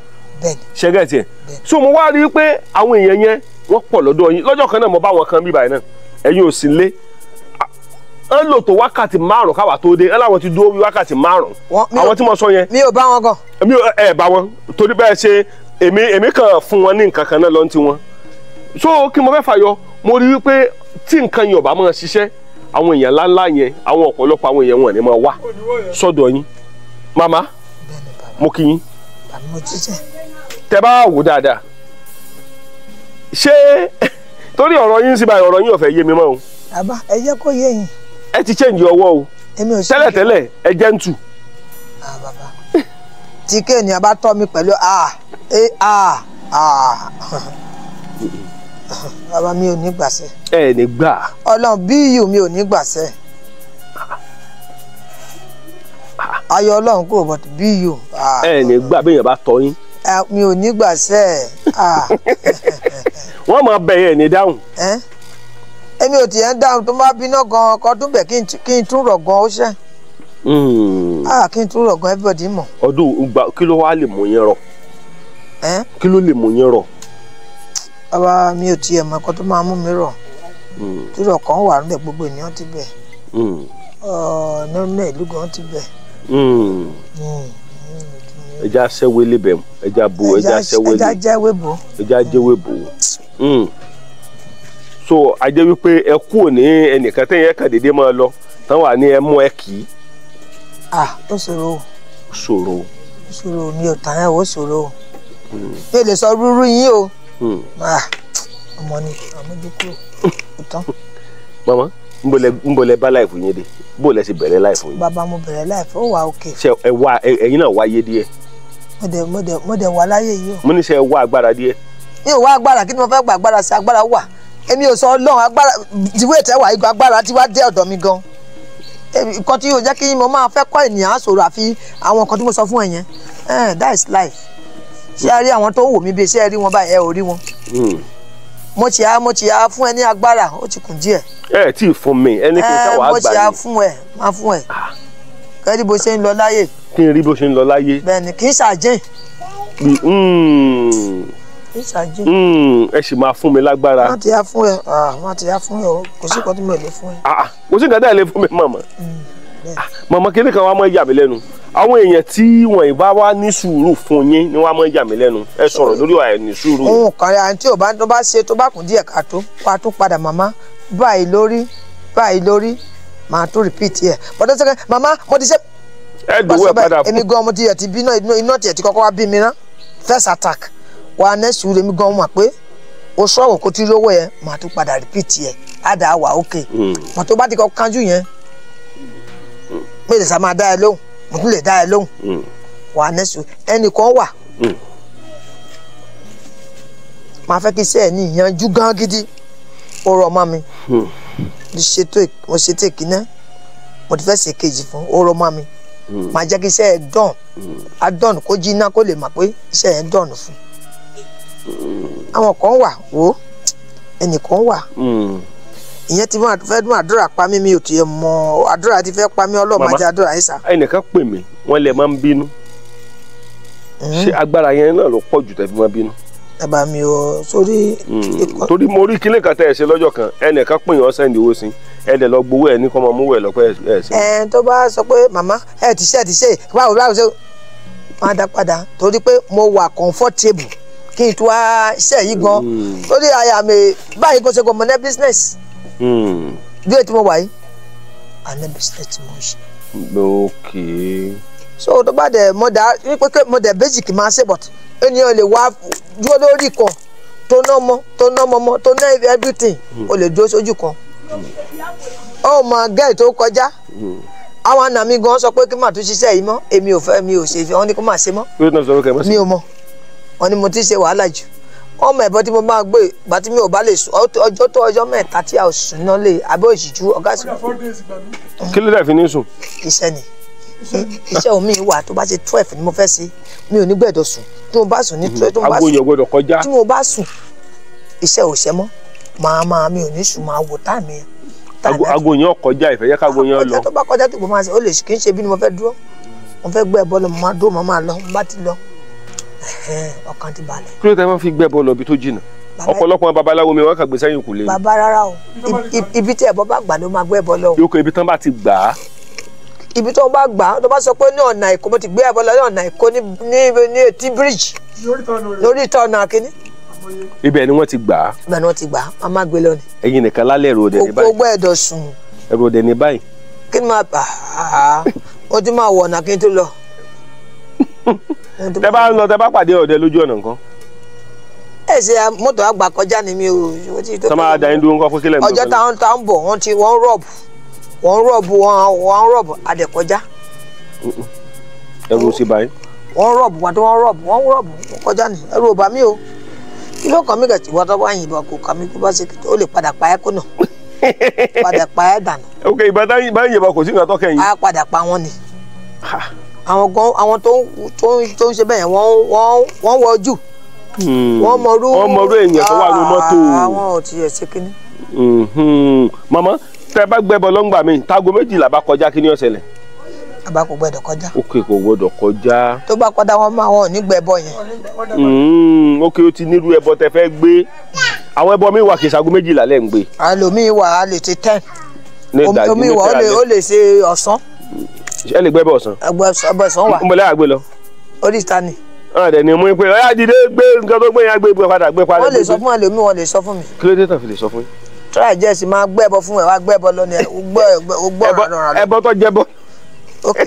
S1: ṣẹ́gẹ́ tiẹ̀. So mo wá rí i pé àwọn èèyàn yẹn wọ́n pọ̀ lọ́dọ̀ yín. Lọ́jọ́ kan náà mo bá wọn kan bíbáyìí náà, ẹ̀yin ò sí lé, ẹ lò tó wákàtí 5 káwa tó dé, ẹ láwọn ti dúró wákàtí 5. Àwọn tí mo sọ yẹn,
S2: mi ò bá wọn gan.
S1: Mi ò ẹ bá wọn torí bẹ́ẹ̀ ṣe èmi kàn fún wọn ní nǹkan kan náà lọ́n ti wọn. So kí mo fẹ́ fàyọ, mo rí wípé tí nǹkan yẹn ò bá máa ṣiṣẹ́, àwọn èèyàn ńláńlá yẹn, àwọn ọ̀pọ̀lọpọ̀ àwọn èèyàn wọn ni máa wá sọ́dọ̀ yín. Màmá, mo kí yín. Tẹ bá wò dáadáa, ṣé torí ọ̀rọ̀ yín sí báyìí, ọ̀rọ̀ yín ò fẹ́ yé mi mọ́ o.
S2: Bàbá ẹ jẹ́ kó yé yín.
S1: Ẹ ti change ọwọ́ o. Tẹ́lẹ̀tẹ́lẹ̀ ẹ jẹ́ ń tù.
S2: Bàbá tí kéèyàn bá tọ́ mi pẹ̀lú bàbá mi ò ní gbàṣẹ.
S1: Ẹ ní gbà.
S2: Ọlọ́run bí iyù mi ò ní gbàṣẹ. Ayọ̀ Ọlọ́run kò bọ̀ bí iyù.
S1: Ẹ ní gbà bí èèyàn bá tọ́ yín.
S2: Mi ò ní gbàṣẹ.
S1: Wọ́n máa bẹ̀ yẹn ní dáhùn.
S2: Èmi ò tiẹ̀ ń dáhùn, tó bá bínú gan-an kan tún bẹ̀ kí n tún rọ̀ gan-an ó ṣẹ́. Kí n tún rọ̀ gan, everybody mọ̀.
S1: Ọdún ìgbà kí ló wá lè mú yín rọ̀? Kí ló lè mú yín rọ̀?
S2: Bàbá mi ò tiẹ̀ mọ̀ ẹ̀kọ́ tó máa mú mi rọ̀. Tírọ̀ kan wà níbẹ̀, gbogbo ènìyàn ti bẹ̀. Nínú ìlú gan ti bẹ̀.
S1: Ẹja sẹ́wélé bẹ̀, ẹja bo, ẹja sẹ́wélé.
S2: Ẹja jẹ́wé bò.
S1: Ẹja jẹ́wé bò. So a jẹ́ wípé ẹ kú ní ẹnìkan tẹ́yìn ẹ̀ka dédé máa lọ tán wà ní ẹ mú ẹ kì í.
S2: Ó ṣòro.
S1: Ṣòro.
S2: Ó ṣòro, mi ò tàn ẹ́, ó ṣòro. Mi ò lè sọ rúrú yín o. Ọmọ ni àmójúkúrò ó tán.
S1: Màmá, ń bọ̀ lẹ bá láìfù yín dé, bó lẹ ṣe bẹ̀rẹ̀ láìfù yín.
S2: Bàbá mo bẹ̀rẹ̀ láìfù, ó wà òkè.
S1: Ṣé ẹ wá, ẹ̀yin náà wáyé díẹ̀?
S2: Mo dẹ̀ wà láyé yìí o.
S1: Mo ní ṣe ẹ wá agbára díẹ̀.
S2: Mi ò wá agbára, kí ni mo fẹ́ gba agbára sí? Agbára wà, èmi ò sọ Ọlọ́run agbára ìwé ìtẹ́wà igun agbára tí wàá dé ọ̀dọ̀ mi gan. Nǹkan tí yóò jẹ́ kí mo máa fẹ́ kọ́ ènìyàn á sọ̀rọ̀ àfi àwọn nǹkan tí mo sọ fún ẹ yẹn. That is life. Ṣé ẹ rí àwọn tó ń wò mí bí ṣé ẹ rí wọn báyìí? Ẹ ò rí wọn. Mo ti á fún ẹ ní agbára, ó ti kùn díẹ̀.
S1: Ẹ tí ì fún mi, ẹni kì í sáwà gbà ní.
S2: Mo ti á fún ẹ, máa fún ẹ. Kẹ́rí bó ṣe ń lọ láyé.
S1: Kí n rí bó ṣe ń lọ láyé.
S2: Bẹ́ẹ̀ni, kì í ṣàjẹ́.
S1: Ẹ sì máa fún mi lágbára.
S2: Má ti yá fún ẹ, má ti yá fún ẹ o, kò sí nǹkan tí mo lè fún ẹ.
S1: Kò sí nǹkan tí ẹ lè fún mi màmá. Màmá kíní kan wá máa yà mí lẹ́nu. Àwọn èèyàn tí wọ́n ìbá wá ní sùúrù fún yín ni wọ́n á máa yà mí lẹ́nu. Ẹ sọ̀rọ̀ lórí àìní sùúrù.
S2: Ohun kan rẹ̀ àti ò bá tó bá ṣe tó bá kùn díẹ̀ ká tó wá tún padà màmá báyìí lórí báyìí lórí màá tún repeat ẹ̀. Bọ́dọ̀ sẹ́kẹ̀ màmá mo ti ṣe.
S1: Ẹ dùn ẹ padà fún.
S2: Èmi gan mo ti yẹ̀ ti bí iná tiẹ̀ ti kọ́kọ́ wá bí mi ná first attack wà ní sùúrù. Èmi gan mọ̀ pé o sọ̀rọ̀ kó tí lówó yẹn màá tún padà repeat ẹ̀ á dà wà ókè. Mọ̀ tó bá ti kọ́ kánjú yẹn mi lè sá máa dá ẹ lóhùn, mo tún lè dá ẹ lóhùn. Wà ní sùúrù. Ẹnìkan wà máa fẹ́ kí iṣẹ́ ẹ̀ ní ìyanjú gan gidi. Ó rọ ọmọ mi, mo ṣètò ìkíná, mo ti fẹ́ ṣe kejì fún ó rọ ọmọ mi. Máa jẹ́ kí iṣẹ́ ẹ̀ dán á dán kó jiná kó lè mọ̀ pé iṣẹ́ ẹ̀ dán fún. Àwọn kan wà wò, ẹnìkan wà ìyẹn tí wọ́n fẹ́ dún àdúrà pa mí, mi ò tiẹ̀ mọ̀ àdúrà ti fẹ́ pa mí. Ọlọ́run máa jẹ́ àdúrà yìí sá.
S1: Ẹnìkan pè mí, wọ́n lè máa ń bínú. Ṣé agbára yẹn náà ló pọ̀ jù tẹ́ fi máa bínú?
S2: Bàbá mi ò sórí.
S1: Torí mo rí kílé kan tẹ́ ẹ ṣe lọ́jọ́ kan, ẹnìkan pè yàn sẹ́ndì owó sí ẹ dẹ̀ lọ gbowó ẹ ní kọ́ máa mú ẹ lọ́pẹ́ ẹ ṣe.
S2: Ẹ tó bá sọ pé màmá ẹ ti ṣe báwo báwo ṣe máa dá padà torí pé mo wà comfortable kí n tó wá ṣe yìí gan torí àyà mi báyìí kò ṣe kò mọ̀ ní business bí ètò mo wà yìí àná business tí mo ń ṣe.
S1: Ok.
S2: So tó bá dẹ̀ mo dà pé mo dẹ̀ basic máa ṣe but ènìyàn lè wá dúró lórí kan tó ná mọ́ tó ná mọ́ tó ná everything o lè dúró sójú kan. Ó mọ gẹ́ẹ̀ tó kọjá àwọn àna mi gan sọ pé kí n má tún ṣiṣẹ́ yìí mọ́ èmi ò fẹ́ mi ò ṣe wọ́n ní kó má ṣe mọ́ mi ò mọ̀ wọ́n ní mo ti ṣe wàhálà jù wọ́n mọ ẹ̀bọ tí mo máa gbé ìgbà tí mi ò bá lè sùn ọjọ́ tó ọjọ́ mẹ́ta tí a ò sùn náà lè abẹ́ òṣìjú ọ̀gá sùn.
S1: Kí ló dé fi ní sùn.
S2: Iṣẹ́ ni iṣẹ́ omi wà tó bá ṣe 12 ni mo fẹ́ ṣe mi ò ní gbẹ̀dọ̀ sùn tí mo bá sùn ní 12 tí mo bá sùn tí mo bá sùn iṣẹ́ ò ṣẹ́ mọ́ màá mi ò ní sùn máa wò táàmì yẹn.
S1: Aago yẹn kọjá ìfẹ́ yẹ kágo yẹn lọ.
S2: Tó bá kọjá tó bá máa ṣe ó lè kí n ṣe bí ni mo fẹ́ dúró mo fẹ́ gbé ẹbọ lọ mo máa dúró mo máa lọ mo bá ti lọ ọkàn ti balẹ̀.
S1: Kí ló tẹ́ wọ́n fi gbé ẹbọ lọ ibi tó jìnnà? Ọ̀pọ̀lọpọ̀ babaláwo mi wọ́n kà gbé sẹ́yìn kùlé.
S2: Bàbá rárá o ibi tí ẹbọ bá gbà ló máa gbé ẹbọ lọ.
S1: Yóò kó ibi tán bá ti gbà á.
S2: Ibi tó bá gbà á tó bá sọ pé ní ọ̀nà Èkó mo ti gbé ẹbọ lọ ní ọ̀nà Èkó ní etí bíríìjì lórí ìtọ́ ọ̀nà kínní.
S1: Ibẹ̀ ni wọ́n ti gbà á.
S2: Ibẹ̀ ni wọ́n ti gbà á máa má gbé lọ ni.
S1: Ẹ̀yin nìkan lálẹ́ ẹ̀rù òde ní báyìí.
S2: Gbogbo ẹ̀dọ̀ sùn.
S1: Ẹ̀rù òde ní báyìí.
S2: Kí ni máa ó ti máa wọ̀ ọ̀nà kí n tó lọ.
S1: Tẹ bá ń lọ tẹ bá pàdé ọdẹ lójú ọ̀nà nǹkan.
S2: Ẹ ṣe mọ́tò àgbà kọjá ni mi ò.
S1: Tọ́ máa da yín dúró nǹkan fún kílẹ̀ mi.
S2: Ọjọ́ táwọn tá ń bọ̀ wọ́n ti wọ́n rọ̀bù wọ́n rọ̀bù wọ́n rọ̀bù adẹ̀kọjá.
S1: Ẹ̀rù sì báyìí.
S2: Wọ́n rọ̀bù wọ́n rọ̀bù wọ́n rọ̀bù wọ́n kọjá ni ẹ̀rù ò bá mi o. Kí ló kàn mí kẹ̀ tí wọ́n tó bá yìnbọn kò kàn mí kó bá ṣe ó lè padà pa ẹ́ kùnà padà pa ẹ́ dànù.
S1: Ok ìbọn bá yìnbọn kò sí nǹkan tó kẹ́yìn.
S2: Á padà pa wọ́n ni. Àwọn gan àwọn tó ń ṣe bẹ́ẹ̀ wọ́n wọ ojú. Wọ́n mọrú
S1: wọ́n mọrú èèyàn tó wà ní mọ́tò.
S2: Àwọn ò tiẹ̀ ṣe kínní.
S1: Màmá tẹ bá gbẹbọ lọ́ngbà mi tágo 12 bá kọjá kí ni ó ṣẹlẹ̀?
S2: Bàbá kò gbẹdọ̀ kọjá.
S1: Ok kò gbọdọ̀ kọjá.
S2: Tó bá kọjá wọn máa wọn ò ní gbẹbọ yẹn.
S1: Ok ó ti nírú ẹbọ tẹ fẹ́ gbé àwọn ẹbọ mi wà kì í ṣaago 12 lẹ́ ń gbé.
S2: Àlòmíì wà á lè ṣe 10. Omi wà ó lè ṣe ọ̀sán.
S1: Ẹ lè gbẹbọ ọ̀sán.
S2: Ẹbọ ọ̀sán wà.
S1: Ń bọ̀ lẹ́yà gbé lọ.
S2: Oríta ni.
S1: Ọ̀rọ̀ dẹ̀ ni mú pé ọ̀yá dìde gbé nǹkan tó gbé yẹn gbé padà gbé padà.
S2: Wọ́n lè sọ fún ẹlòmíì wọ́n lè sọ fún mi.
S1: Kí ló dé tàn fi lè sọ fún yín?
S2: Tíráì jẹ́ sì máa gbẹ́bọ fún ẹ wá gbẹ́bọ lọ ni gbọ́ ọ̀rọ̀
S1: ẹbọ tó jẹbọ.
S2: Ok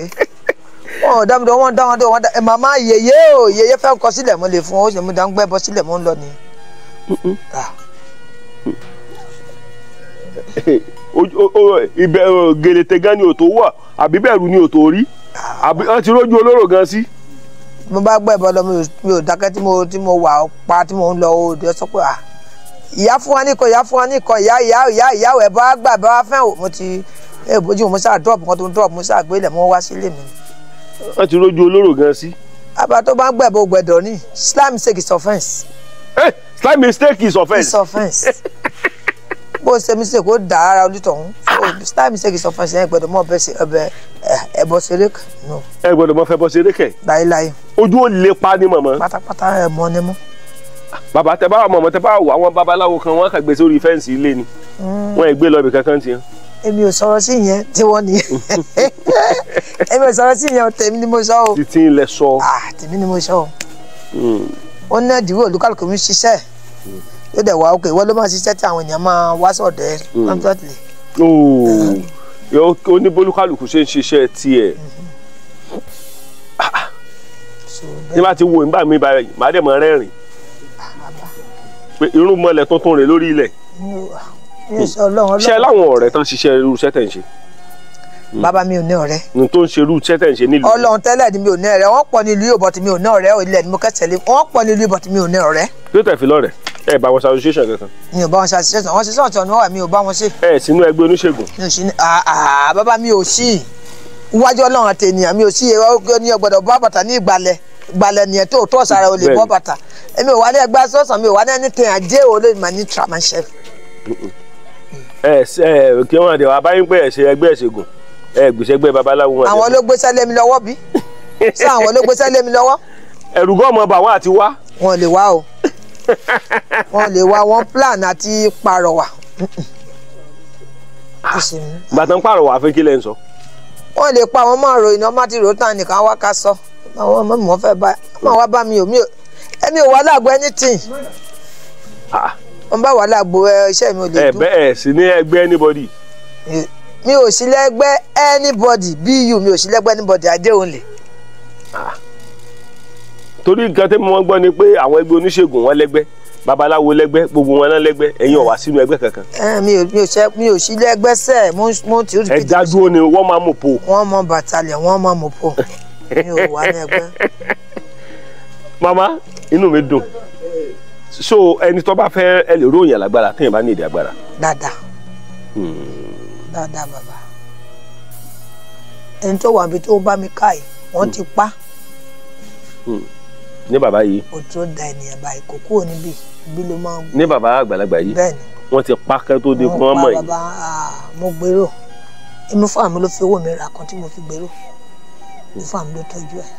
S2: wọn ò dámi wọn dá wọn dá wọn dá ẹ màmá yèyé o yèyé fẹ́ kọ sílẹ̀ mo lè fún ọ ó sì mú dá ń gbẹ́bọ sílẹ̀ mo ń lọ ni.
S1: Ibẹ̀ gèlètè gan ni ò tó wà àbí bẹ̀rù ni ò tó rí àbí wọ́n ti rójú olóró gan sí.
S2: Mo bá gbẹ́bọ lọ mi ò dákẹ́ tí mo wà pa tí mo ń lọ òde sọ pé ìyá fún wa nìkan ìyá fún wa nìkan ìyá ìyá ìyá ìyá ẹ̀ bá gbà bá fẹ́ o mo ti ẹ bójú mo sáà drop kan tó ń drop mo sáà gbélé mo wá sílé mi.
S1: Wọ́n ti rójú olóró gan sí.
S2: Àbá tó bá ń gbẹ̀bọ̀ gbẹ̀dọ̀ ní slight mistake is offence.
S1: Slight mistake is offence.
S2: Is offence. Bó ṣe mistake ó dà ara onítọ̀hún slight mistake is offence ẹ gbọ́dọ̀ mọ̀ ọbẹ̀ ẹbọ ṣeré no.
S1: Ẹ gbọ́dọ̀ mọ̀ fẹ́ bọ́ ṣeré kẹ̀.
S2: Láéláé.
S1: Ojú ò lè pa ni mọ̀mọ́.
S2: Pátápátá ẹ mọ ni mọ́.
S1: Bàbá tẹ bá wà mọ̀mọ́ tẹ bá wà àwọn babaláwo kan wọ́n kà gbé sórí fẹ́ǹsì ilé ni wọ́n ẹ̀ gbé lọ ibì kankan tiẹ̀.
S2: Èmi ò sọ̀rọ̀ sí ìyẹn tí wọ́n ní èmi ò sọ̀rọ̀ sí ìyẹn tèmi ni mo sọ o.
S1: Títí ilẹ̀ sọ.
S2: Tèmi ni mo sọ o. Ó ní ẹ̀dínwó olúkálùkù mi ṣiṣẹ́ yóò dẹ̀ wá òkè ìwọ ló máa ṣiṣẹ́ tí àwọn èèyàn máa wá sọ̀dọ̀ ẹ constantly.
S1: Ó ní bólúkálùkù ṣe ń ṣiṣẹ́ tiẹ̀. Ní bá ti wo ìgbà mi báyìí màá dẹ̀ mọ́ rẹ́rìn pé irun mọ́lẹ̀ tuntun rè lórí ilẹ̀. Ṣé láwọn ọ̀rẹ́ tán ṣiṣẹ́ irú iṣẹ́ tẹ̀ ń ṣe?
S2: Bàbá mi ò ní ọ̀rẹ́.
S1: N tó ń ṣe irú iṣẹ́ tẹ̀ ń ṣe nílùú.
S2: Ọlọ́run tẹ́lẹ̀ ni mi ò ní ọ̀rẹ́ wọ́n pọ̀ ní ìlú yóò bọ̀tí mi ò ní ọ̀rẹ́ ilẹ̀ ni mo kẹ́sẹ̀ lé wọ́n pọ̀ ní ìlú yóò bọ̀tí mi ò ní ọ̀rẹ́.
S1: Yóò tẹ̀ fi lọ́rẹ̀ ẹ bá wọn ṣe association kankan.
S2: Mi ò bá wọn ṣe association wọn ṣe sọ̀tọ̀ ni wọ́n wà mi ò bá wọn ṣe.
S1: Ẹ sínú ẹgbẹ́ oníṣègùn.
S2: Mi ò sí ní bàbá mi ò sí iwájú Ọlọ́run àti ènìyàn mi ò sí ní ọgbọ́dọ̀ bá bàtà ní ìgbàlẹ̀ ìgbàlẹ̀ nìyẹn tó tọ́ sára o lè bọ́ bàtà èmi ò wá ní ẹgbẹ́ association mi ò wá ní anything ajé o lè mà ní tra myself.
S1: Ẹ ẹ kí wọn àdéhùn abáyín pé ẹ ṣe ẹgbẹ́ ìṣègùn ẹ gbèsè ẹgbẹ́ babaláwo wọn.
S2: Àwọn ló gbéṣẹ́ lé mi lọ́wọ́ bí sọ àwọn ló gbéṣẹ́ lé mi lọ́wọ́.
S1: Ẹ̀rù gan ọmọ bà wọ́n àti wá.
S2: Wọn ò lè wá o Wọ́n lè wá wọ́n plan àti pàrọwà.
S1: Gbàtàn pàrọwà fún kí lẹ́ ń sọ.
S2: Wọ́n lè pa àwọn máa ròyìn ọmọ àti ròtàn nìkan wá ká sọ. Àwọn ọmọ mi fẹ́ bá ọmọ wa bá mi ò mi ò ẹmi ò wá lágbo anything. Wọ́n bá wà lágbo iṣẹ́ mi ò lè dùn.
S1: Ẹ bẹ́ẹ̀ sí ní ẹgbẹ́ anybody.
S2: Mi ò sí lẹ́gbẹ́ anybody bu mi ò sí lẹ́gbẹ́ anybody adé òun lè.
S1: Torí nǹkan tí mo gbọ́ ni pé àwọn ẹgbẹ́ oníṣègùn wọn lẹ́gbẹ́, babaláwo lẹ́gbẹ́, gbogbo wọn náà lẹ́gbẹ́, ẹ̀yin ò wá sínú ẹgbẹ́ kankan.
S2: Mi ò sí lẹ́gbẹ́ sẹ́ẹ̀, mo ti rí.
S1: Ẹ dádúró ni wọ́n máa mú po.
S2: Wọ́n mọ bàtàlẹ̀, wọ́n máa mú po, mi ò wá ní ẹgbẹ́.
S1: Màmá, inú mi dùn. So ẹni tó bá fẹ́ ẹ lè ròyìn alágbára téèyàn bá ní èdè agbára.
S2: Dáadáa dáadáa bàbá, ẹni tó wà níbi tó bá mi ká yìí wọ́n ti pa.
S1: Ní bàbá yìí.
S2: O tó da ènìyàn báyìí kò kúrò níbí ibi ló máa ń.
S1: Ní bàbá àgbàlagbà yìí.
S2: Bẹ́ẹ̀ni.
S1: Wọ́n ti pa kẹ́ tó dé kí wọ́n mọ̀ yìí.
S2: Wọ́n pa bàbá, mo gbèrò èmi fún àmì ló fi owó mi rà kan tí mo fi gbèrò, èmi fún àmì ló tọ́jú ẹ̀.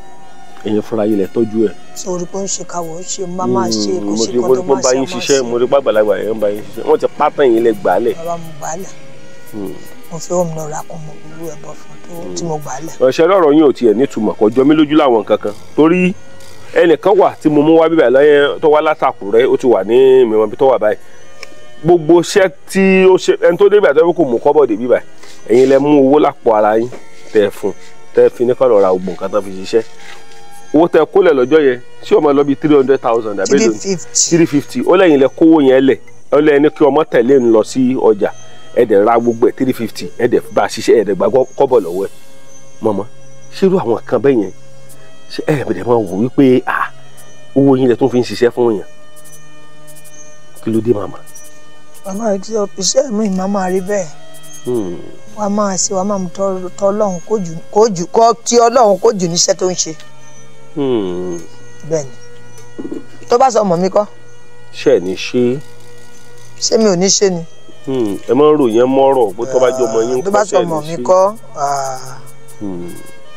S1: Ẹ̀yin fúnra yìí lẹ tọ́jú ẹ̀.
S2: Sórí pé ó ń ṣe káwọ́ ó ṣe má máa ṣe kò sí kan tó máa ṣe
S1: máa ṣe. Mo rí pàgbàlagbà yẹn ń bá yín ṣiṣẹ́, wọ́n ti pa tán yín lẹ gbà á lẹ̀.
S2: Bàbá mo gbà á lẹ̀, mo fi owó mi lọ ra kan mo gbúrú ẹ̀ bọ̀ fún tí mo gbà á lẹ̀.
S1: Ọ̀sẹ̀ lọ́rọ̀ yín ò tiẹ̀ nítumọ̀, kò jọ mí lójú láwọn nǹkan kan torí ẹnìkan wà tí mo mú wá bíbẹ̀ lọ́yẹn tó wá látàkùrẹ́, ó ti wà ní mìíràn ibi tó wà báyìí. Gbogbo iṣẹ́ tí ó ṣe ẹni tó débẹ̀ tó kò mú kọ́bọ̀dé bíbẹ̀, ẹ̀yin lẹ mú owó lápò ara yín tẹ̀ fún tẹ̀ fi ní kọ́lọ̀ ra gbogbo nǹkan tó fi ṣiṣẹ́. Owó tẹ kólẹ̀ lọ́jọ́ yẹn ṣé ọmọ lọ bí 300,000 àbí 350, ó lẹ́yìn lẹ kówó yẹn lẹ̀, ó lẹ́yìn ní kí ọmọ tẹ̀lé ń lọ sí ọjà, ẹ dẹ̀ ra gbogbo ẹ̀ 350, ẹ dẹ̀ bá ṣiṣẹ́, ẹ dẹ̀ gba kọ́bọ̀ lọ́wọ́ ẹ̀. Mọ̀mọ́ ṣerú àwọn kan bẹ́ẹ̀ yẹn ṣe ẹ bẹ̀rẹ̀ máa wò wípé owó yín lẹ tún fi ń ṣiṣẹ́ fún yàn, kí ló dé màmá?
S2: Bàbá iṣẹ́ mi máa máa rí bẹ́ẹ̀, wà á máa ṣe wà á máa mú tọ́ Ọlọ́run kó jù kọ́ tí Ọlọ́run kó jù níṣẹ́ tó ń ṣe. Bẹ́ẹ̀ni, tó bá sọ ọmọ mi kọ́.
S1: Ṣé ní ṣe?
S2: Ṣé mi ò ní ṣe ni?
S1: Ẹ máa ń ròyìn mọ́rọ̀ bó tó bá jọ ọmọ yín kọ́.
S2: Tó bá sọ ọmọ mi kọ́,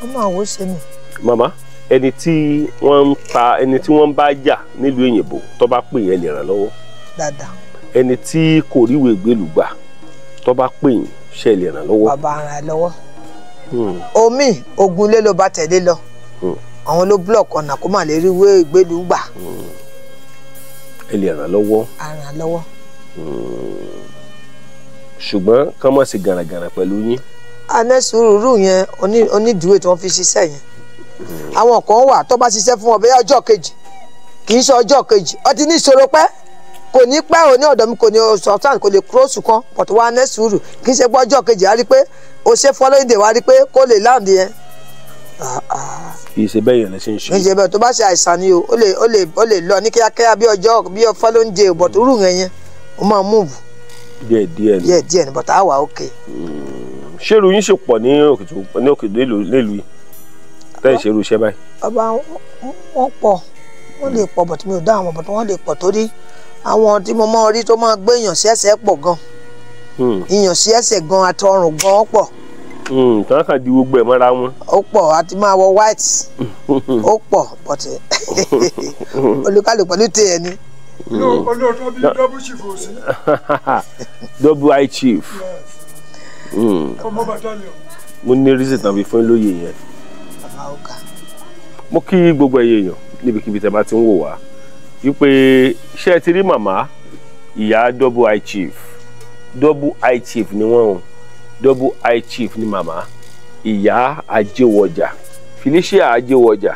S2: ọmọ àwọ̀ ṣe mi.
S1: Màmá, ẹni tí wọ́n ń ta ẹni tí wọ́n bá jà nílùú òyìnbó tó bá pè yẹn lè ràn lọ́wọ́.
S2: Dáadáa.
S1: Ẹni tí kò ríwèé gbélùú gbà tó bá pè yín ṣe lè ràn lọ́wọ́.
S2: Bàbá ara ẹ lọ́wọ́. Omi ogun ilé ló bá tẹ̀lé lọ. Àwọn ló block ọ̀nà kó má lè rí ìwé ìgbélùú gbà.
S1: Ẹ lè ràn lọ́wọ́.
S2: A ràn lọ́wọ́.
S1: Ṣùgbọ́n kán má ṣe gàràgàrà pẹ̀lú yín.
S2: Anẹ́ sùúrù yẹn onídùúró tí wọ́n fi ṣiṣẹ́ yẹn. Àwọn kan wà tó bá ṣiṣẹ́ fún wọn bóyá ọjọ́ kejì kì í ṣe ọjọ́ kejì ó ti ní ìṣòro pẹ́ kò ní pẹ́ òní ọ̀dọ̀ mi kò ní sultan kò lè kúròsù kan pọ̀tù wá ní sùúrù kì í ṣe pé ọjọ́ kejì á rí pé o ṣe following day wá rí pé kó lè láǹdì yẹn.
S1: Kì í ṣe bẹ́ẹ̀ yẹn lẹ ṣe ń ṣe.
S2: Kì í ṣe bẹ́ẹ̀ tó bá ṣe àìsàn ni o ó lè lọ ní kíákíá bí ọjọ́ bí following day bọ̀tù rú yẹn yẹn o máa move.
S1: Díẹ̀ díẹ̀ ni.
S2: Díẹ̀ díẹ̀ ni bọ̀tù á wà ókè.
S1: Ṣé irú yín ṣe pọ̀ ní òkè nílùú yìí tẹ́ ẹ̀ ṣe irú iṣẹ́ báyìí?
S2: Bàbá wọn pọ̀, wọ́n lè pọ̀ bọ̀tù mi ò dá àwọn bọ̀tù wọ́n lè pọ̀ torí àwọn tí mo máa rí tó máa gbé èèyàn sí ẹsẹ̀ pọ̀ gan. Ìyàn sí ẹsẹ̀ gan àtọrùn gan pọ̀.
S1: Tí wọ́n kàn di gbogbo ẹ̀ mọ́ra wọn.
S2: Ó pọ̀ àti máa wọ white ó pọ̀ bọ̀tù olúkálùkù pẹ̀lú tiẹ̀ ni.
S4: Olóòótọ́ bíi double chief ò sí.
S1: Double I chief.
S4: Ọmọ battalion.
S1: Mo ní reason tàbí fún lóye yẹn. Mo kí gbogbo ẹyẹ èèyàn níbikíbi tẹ́ bá ti ń wò wá wípé ṣé ẹ ti rí màmá ìyá double I chief. Double I chief ni wọ́n o, double I chief ni màmá ìyá Ajéwọjà, Felicia Ajéwọjà.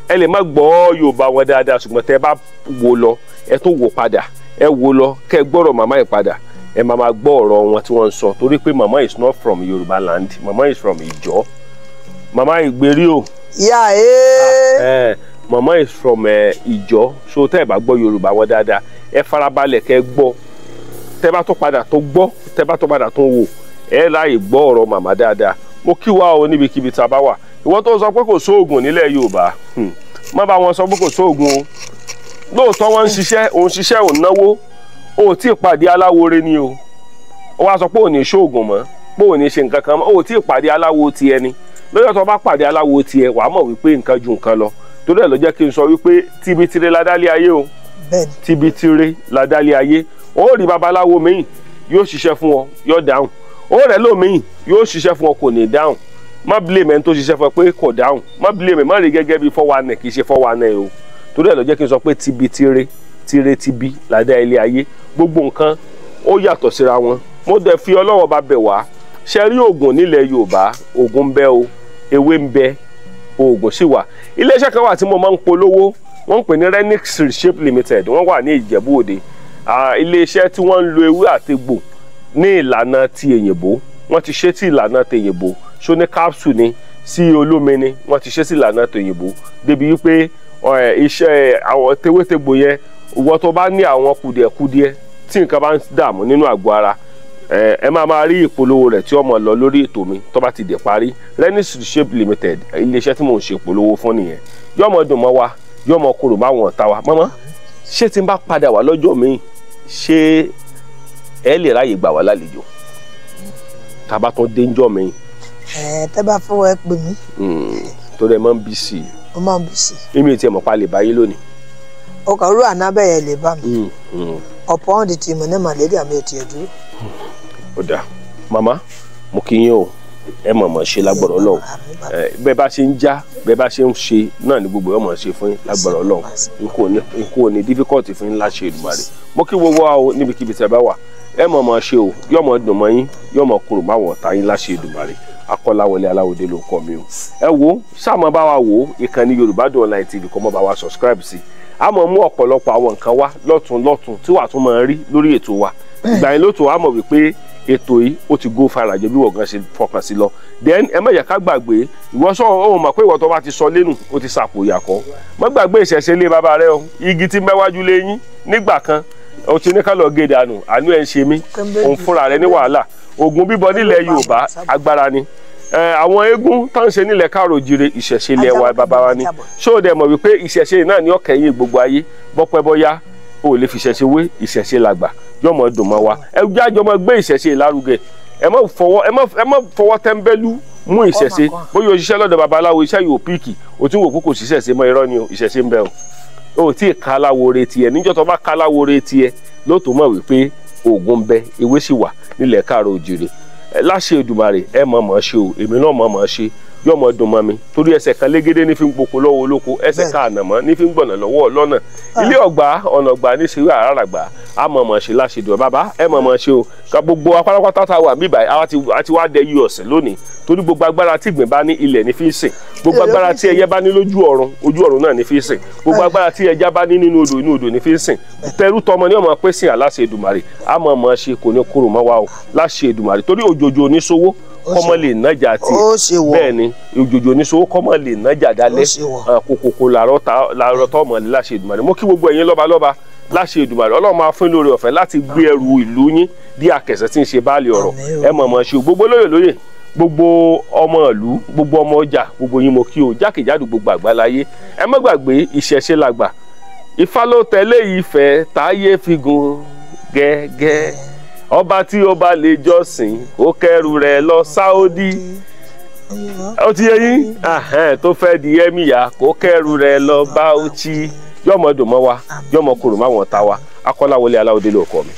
S1: Ẹ lè má gbọ́ Yorùbá wọn dáadáa ṣùgbọ́n tẹ́ bá wò lọ ẹ tún wò padà, ẹ wò lọ kẹ́ ẹ gbọ́rọ̀ màmá yìí padà, ẹ máa máa gbọ́ ọ̀rọ̀ wọn tí wọ́n ń sọ torí pé màmá is not from Yorùbá land, màmá is from Ìjọ. Màmá ìgbérí o.
S2: Ìyá ẹ.
S1: Màmá is from Ìjọ, so tẹ́ ẹ bá gbọ́ Yorùbá wọn dáadáa ẹ farabalẹ̀ kẹ́ ẹ gbọ́, tẹ́ bá tó padà tó gbọ́, tẹ́ bá tó padà tó wò, ẹ láàyè gbọ́ ọ̀rọ̀ màmá dáadáa. Mo kí wa o níbikíbi tá a bá wà. Ìwọ tó sọ pé kò sóògùn nílẹ̀ Yorùbá, má bá wọn sọ pé kò sóògùn o. Lóòótọ́ wọ́n ń ṣiṣẹ́, òun ṣiṣẹ́ òun náwó, o ò tí ì pàdé aláwore ni o. Ó wá sọ pé ò ní ṣóògùn mọ́, pé ò ní ṣe nǹkan kan mọ́, o ò tí ì pàdé aláwo tiẹ̀ ni. Lọ́jọ́ tó bá pàdé aláwo tiẹ̀ wàá mọ̀ wípé nǹkan ju nǹkan lọ. Torí ẹ̀ ló jẹ́ kí n sọ wípé tíbi tirẹ̀ ládálé ayé o. Tíbi tíre la dálé ayé. Ó rí babaláwo míì yóò ṣiṣẹ́ fún ọ, yóò dáhùn. Ó rẹ̀ lómiì yóò ṣiṣẹ́ fún ọ, kò ní dáhùn. Má blame ẹni tó ṣiṣẹ́ fún ọ pé kò dáhùn. Má blame, má rí gẹ́gẹ́ bí 419, kì í ṣe 419 o. Torí ẹ̀ ló jẹ́ kí n sọ pé tíbi tíre tíre tíbi la dá ilé ayé. Gbogbo nǹkan ó yàtọ̀ síra wọn. Mo dẹ̀ fi Ọlọ́run bá bẹ̀ wá. Ṣe rí oògùn nílẹ̀ Yorùbá, oògùn ń bẹ o, ewé ń bẹ, oògùn sì wà. Iléeṣẹ́ kan wà tí mo máa ń polówó, wọ́n ń pè ní Renix Reshape Limited, wọ́n wà ní Ìjẹ̀bú Òde. Iléeṣẹ́ tí wọ́n ń lo ewé àtegbò ní ìlànà ti èyìnbó, wọ́n ti ṣe ti ìlànà ti èyìnbó, ṣó ní capsule ni sí olómi ni, wọ́n ti ṣe sí ìlànà ti èyìnbó, débi wípé iṣẹ́ àwọn tewétegbò yẹn, ìwọ tó bá ní àwọn kùdìẹ̀kudiẹ tí nǹkan bá ń dààmú nínú àgọ́ ara, ẹ máa rí ìpolówó rẹ̀ tí ó máa lọ lórí ètò mi tó bá ti dé parí. Renix Reshape Limited, iléeṣẹ́ tí mò ń ṣe ìpolówó fún nìyẹn. Yóò máa dùn mọ́ wa, yóò máa korò máwọn ọ̀tá wa. Mọ́mọ́, ṣé tí n bá padà wá lọ́jọ́ mi, ṣé ẹ lè ráyè gbà wá lálejò tá a bá tún dé ńjọ́ mi?
S2: Tẹ́ bá fọwọ́ ẹ pè mí.
S1: Torí ẹ máa ń bí sí i.
S2: Mo máa ń bí sí i.
S1: Mímí tí ẹ mọ̀ pa lè báyé lónìí.
S2: Ọkọ̀ rú àná bẹ́ẹ̀ lè bá mi. Ọ̀pọ̀ ọ̀hún di ti mọ̀ ní màlẹ́ríà mi ò tiẹ̀ dúró.
S1: Ó dáa màmá, mo kí yín o, ẹ mọ̀mọ́ ṣe lágbọ̀rọ̀ Ọlọ́run. Bẹ́ẹ̀ bá ṣe ń já, bẹ́ẹ̀ bá ṣe ń ṣe náà ni gbogbo ẹ̀ mọ̀ ṣe fún yín lágbọ̀rọ̀ Ọlọ́run. N kò ní difficult fún yín láṣẹ Èdùmàrè. Mo kí gbogbo wa o níbikíbi tẹ́ bá wà, ẹ mọ̀mọ́ ṣe o, yóò mọ̀ dùn mọ́ yín, yóò mọ̀ kúrò máwọn ọ̀tá yín láṣẹ Èdùmàrè. Akọ́láwọlé Aláwọ̀dé ló kọ́ mi o. Ẹ wo sáàmọ́ bá wa wò ó, ìkànnì Yorùbá Dùn Online TV, kọ́ mọ́ bá wa subscribe sí. A mọ̀ mú ọ̀pọ̀lọpọ̀ àwọn nǹkan wá lọ́tún lọ́tún tí wàá tún máa rí lórí ètò wa. Ìgbà yẹn ló tó wàá mọ̀ wípé ètò yìí ó ti go fara jẹ bí wọ́n gan ṣe fọkàn sí lọ. Then ẹ má yẹ ká gbàgbé, ìwọ sọ òun mọ̀ pé ìwọ tó bá ti sọ lẹ́nu ó ti sàpò ìyàkọ́. Má gbàgbé ìṣẹ̀ṣe lé bàbá rẹ o, igi tí mẹ́wájú lé yín nígbà kan ó ti ní ká lọ gé dànù, àánú ẹ̀ ń ṣe mí, òun fúnra rẹ ní wàhálà. Ògùn bíbọ nílẹ̀ Yorùbá agbára ni. Àwọn eégún tó ń ṣe nílẹ̀ káàró jíire, ìṣẹ̀ṣe ilẹ̀ wa bàbá wa ni. Ṣó o dẹ̀ mọ̀ wípé ìṣẹ̀ṣe náà ni ọ̀kẹ́yìn gbogbo ayé, bọ́pẹ́ bọ́yá o lè fi ìṣẹ̀ṣe wé ìṣẹ̀ṣe làgbà, yóò mọ̀ dùn mọ́ wa. Ẹ jájọ mọ́ gbé ìṣẹ̀ṣe lárugẹ, ẹ má fọwọ́ tẹ́ńbẹ́lú mú ìṣẹ̀ṣe. Bóyá o ṣiṣẹ́ lọ́dọ̀ babaláwo, iṣẹ́ yóò píìkì, o tún wò kókò ṣiṣẹ́ mọ́, irọ́ ni o, ìṣẹ̀ṣe ń bẹ o. O tí ì ka aláwo re tiẹ̀, níjọ́ tó bá ka aláwo re tiẹ̀ ló tó mọ̀ wípé oògùn ń bẹ, ewé sì wà nílẹ̀ káàró òjìrè. Láṣẹ Èdùmàrè, ẹ mọ̀ mọ̀ ṣe o, èmi náà mọ̀ mọ̀ ṣe, yóò mọ̀ dùn mọ́ mi. Torí ẹsẹ̀ kan légédé ní fi ń gboko lọ́wọ́ olóko, ẹsẹ̀ kan ànàmọ́ ní fi ń gbọ̀nà lọ́wọ́ ọlọ́nà. Ilé ọ̀gbà ọ̀nà ọ̀gbà ní ṣe àràràgbà, a mọ̀ mọ̀ ṣe láṣẹ Èdùmàrè. Bàbá ẹ mọ̀ mọ̀ ṣe o. Ká gbogbo apárápátá tá a wà bíbà, a ti wá dẹ yí ọ̀sẹ̀ lónìí. Torí gbogbo agbára tí ìgbín bá ní ilẹ̀ ní fi ń sìn, gbogbo agbára tí ẹyẹ bá ní lójú ọ̀run, ojú ọ̀run náà ní fi ń sìn, gbogbo agbára tí ẹja bá ní nínú odò, inú odò ní fi ń sìn. Tẹrú tọmọ ní ọmọ pé sìn aláṣẹ Èdùmàrè, a mọ̀ mọ̀ ṣe kò ní kúrò mọ́ wa o láṣẹ Èdùmàrè. Torí òjòjò oníṣòwò kọ́mọ lè nájà tí bẹ́ẹ̀ ni òjòjò oníṣòwò kọ́mọ lè nájà dálẹ́, kòkòkò làárọ̀ tọ́mọ lè láṣẹ Èdùmàrè. Mo kí gbogbo ẹ̀yin lọ́balọ́ba láṣẹ Èdùmàrè, Ọlọ́run máa fún lórí ọ̀fẹ́ láti gbé ẹrù ìlú yín bí akẹ̀sẹ̀ tí ń ṣe báàlì ọ̀rọ̀. Ẹ mọ̀ mọ̀ ṣe o, gbogbo lóyè lóyè, gbogbo ọmọ ìlú, gbogbo ọmọ ọjà, gbogbo yín mo kí o, jákèjádò gbogbo àgbáláyé. Ẹ má gbàgbé ìṣẹ̀ṣe làgbà, Ifá ló tẹ̀lé Ifẹ̀ táyé fi gùn gẹ́gẹ́, ọba tí ó bá lè jọ́sìn ó kẹ́rù rẹ̀ lọ Sáódì. Ó ti yé yín, tó fẹ́ di ẹ́míyà kó kẹ́rù rẹ̀ lọ Bauchi. Yọmọ dùn mọ́ wa, yọmọ kúrò máwọn ta wa. Akọ́láwọlé Aláwọ̀dé ló kọ́ mi.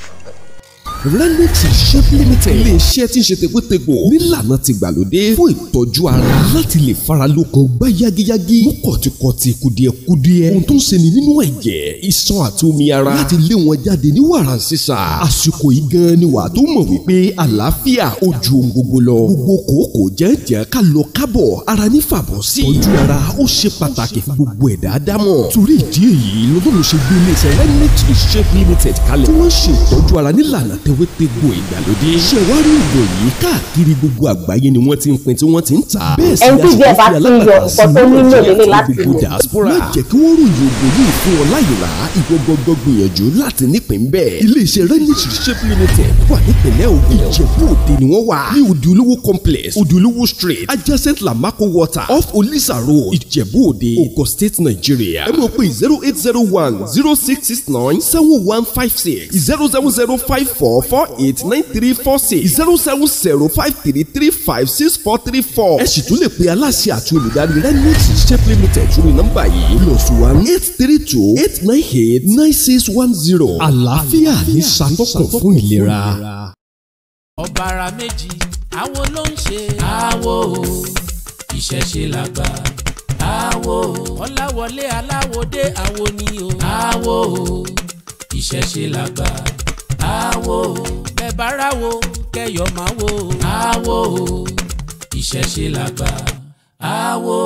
S3: Renix Reshape Limited, ilé-iṣẹ́ tí ń ṣe tegbótegbò nílànà ti gbàlódé fún ìtọ́jú ara láti lè fara lókun gbá yágíyágí, mú kọ̀tìkọ̀tì kùdìẹ̀kudiẹ, ohun tó ń ṣeni nínú ẹ̀jẹ̀, iṣan àti omi ara láti lé wọn jáde ní wàrà sísà. Àsìkò yìí gan ni wàá tó mọ̀ wípé àlàáfíà ó ju ohun gbogbo lọ. Gbogbo kòókòó jẹ́jẹ́ ká lọ kábọ̀ ara ní fàbọ̀ sí. Ìtọ́jú ara ó ṣe pàtàkì fún gbogbo ẹ̀dá dámọ̀. Torí ìdí èyí lọ́dún ṣe gbé ilé-iṣẹ́ Renix Reshape Limited kalẹ̀ tí wọ́n ṣe ìtọ́jú ara nílànà tewétegbò ìgbàlódé. Ṣẹ̀wárí ògùn yìí káàkiri gbogbo àgbáyé ni wọ́n ti ń pín tí wọ́n ti ń tà. Bẹ́ẹ̀ sì ni àṣìkò fi alágbàtà sí Nàìjíríà àti gbogbo diaspora. Má jẹ́ kí wọ́n ròyìn ògùn yìí fún ọ láyè rà, ìwọ gbọ́gbọ́ gbìyànjú láti nípìn bẹ́ẹ̀. Ilé-iṣẹ́ Renix Reshape Limited wà nípìnlẹ̀ Ògùn. Ìjẹ̀bú Òde ni wọ́n wà. Ní Òdìolówó complex, Òdìolówó street, adjacent Lamako water, off Olisa road, Ìjẹ̀bú Òde, Ogun State, Nigeria. Ẹ mọ̀ pé 0801 0669 7156 07054 54489346 07053356434. Ẹ sì tún lè pe aláṣẹ àti olùdarí Renix Shape Limited sórí nọ́mbà yìí +1 832 898 9610. Àlàáfíà ní ṣàtọ́kùn fún ìlera.
S6: Ọ̀bàrà méjì, àwo ló ń ṣe. Àwo ìṣẹ̀ṣe làgbà. Àwo ọ̀làwọlé aláwòdé, àwo ni o. Àwo ìṣẹ̀ṣe làgbà. Àwo bẹ́ẹ̀ bá ráwo kẹyọ̀ máa wo. Àwo ìṣẹ̀ṣe làgbà. Àwo.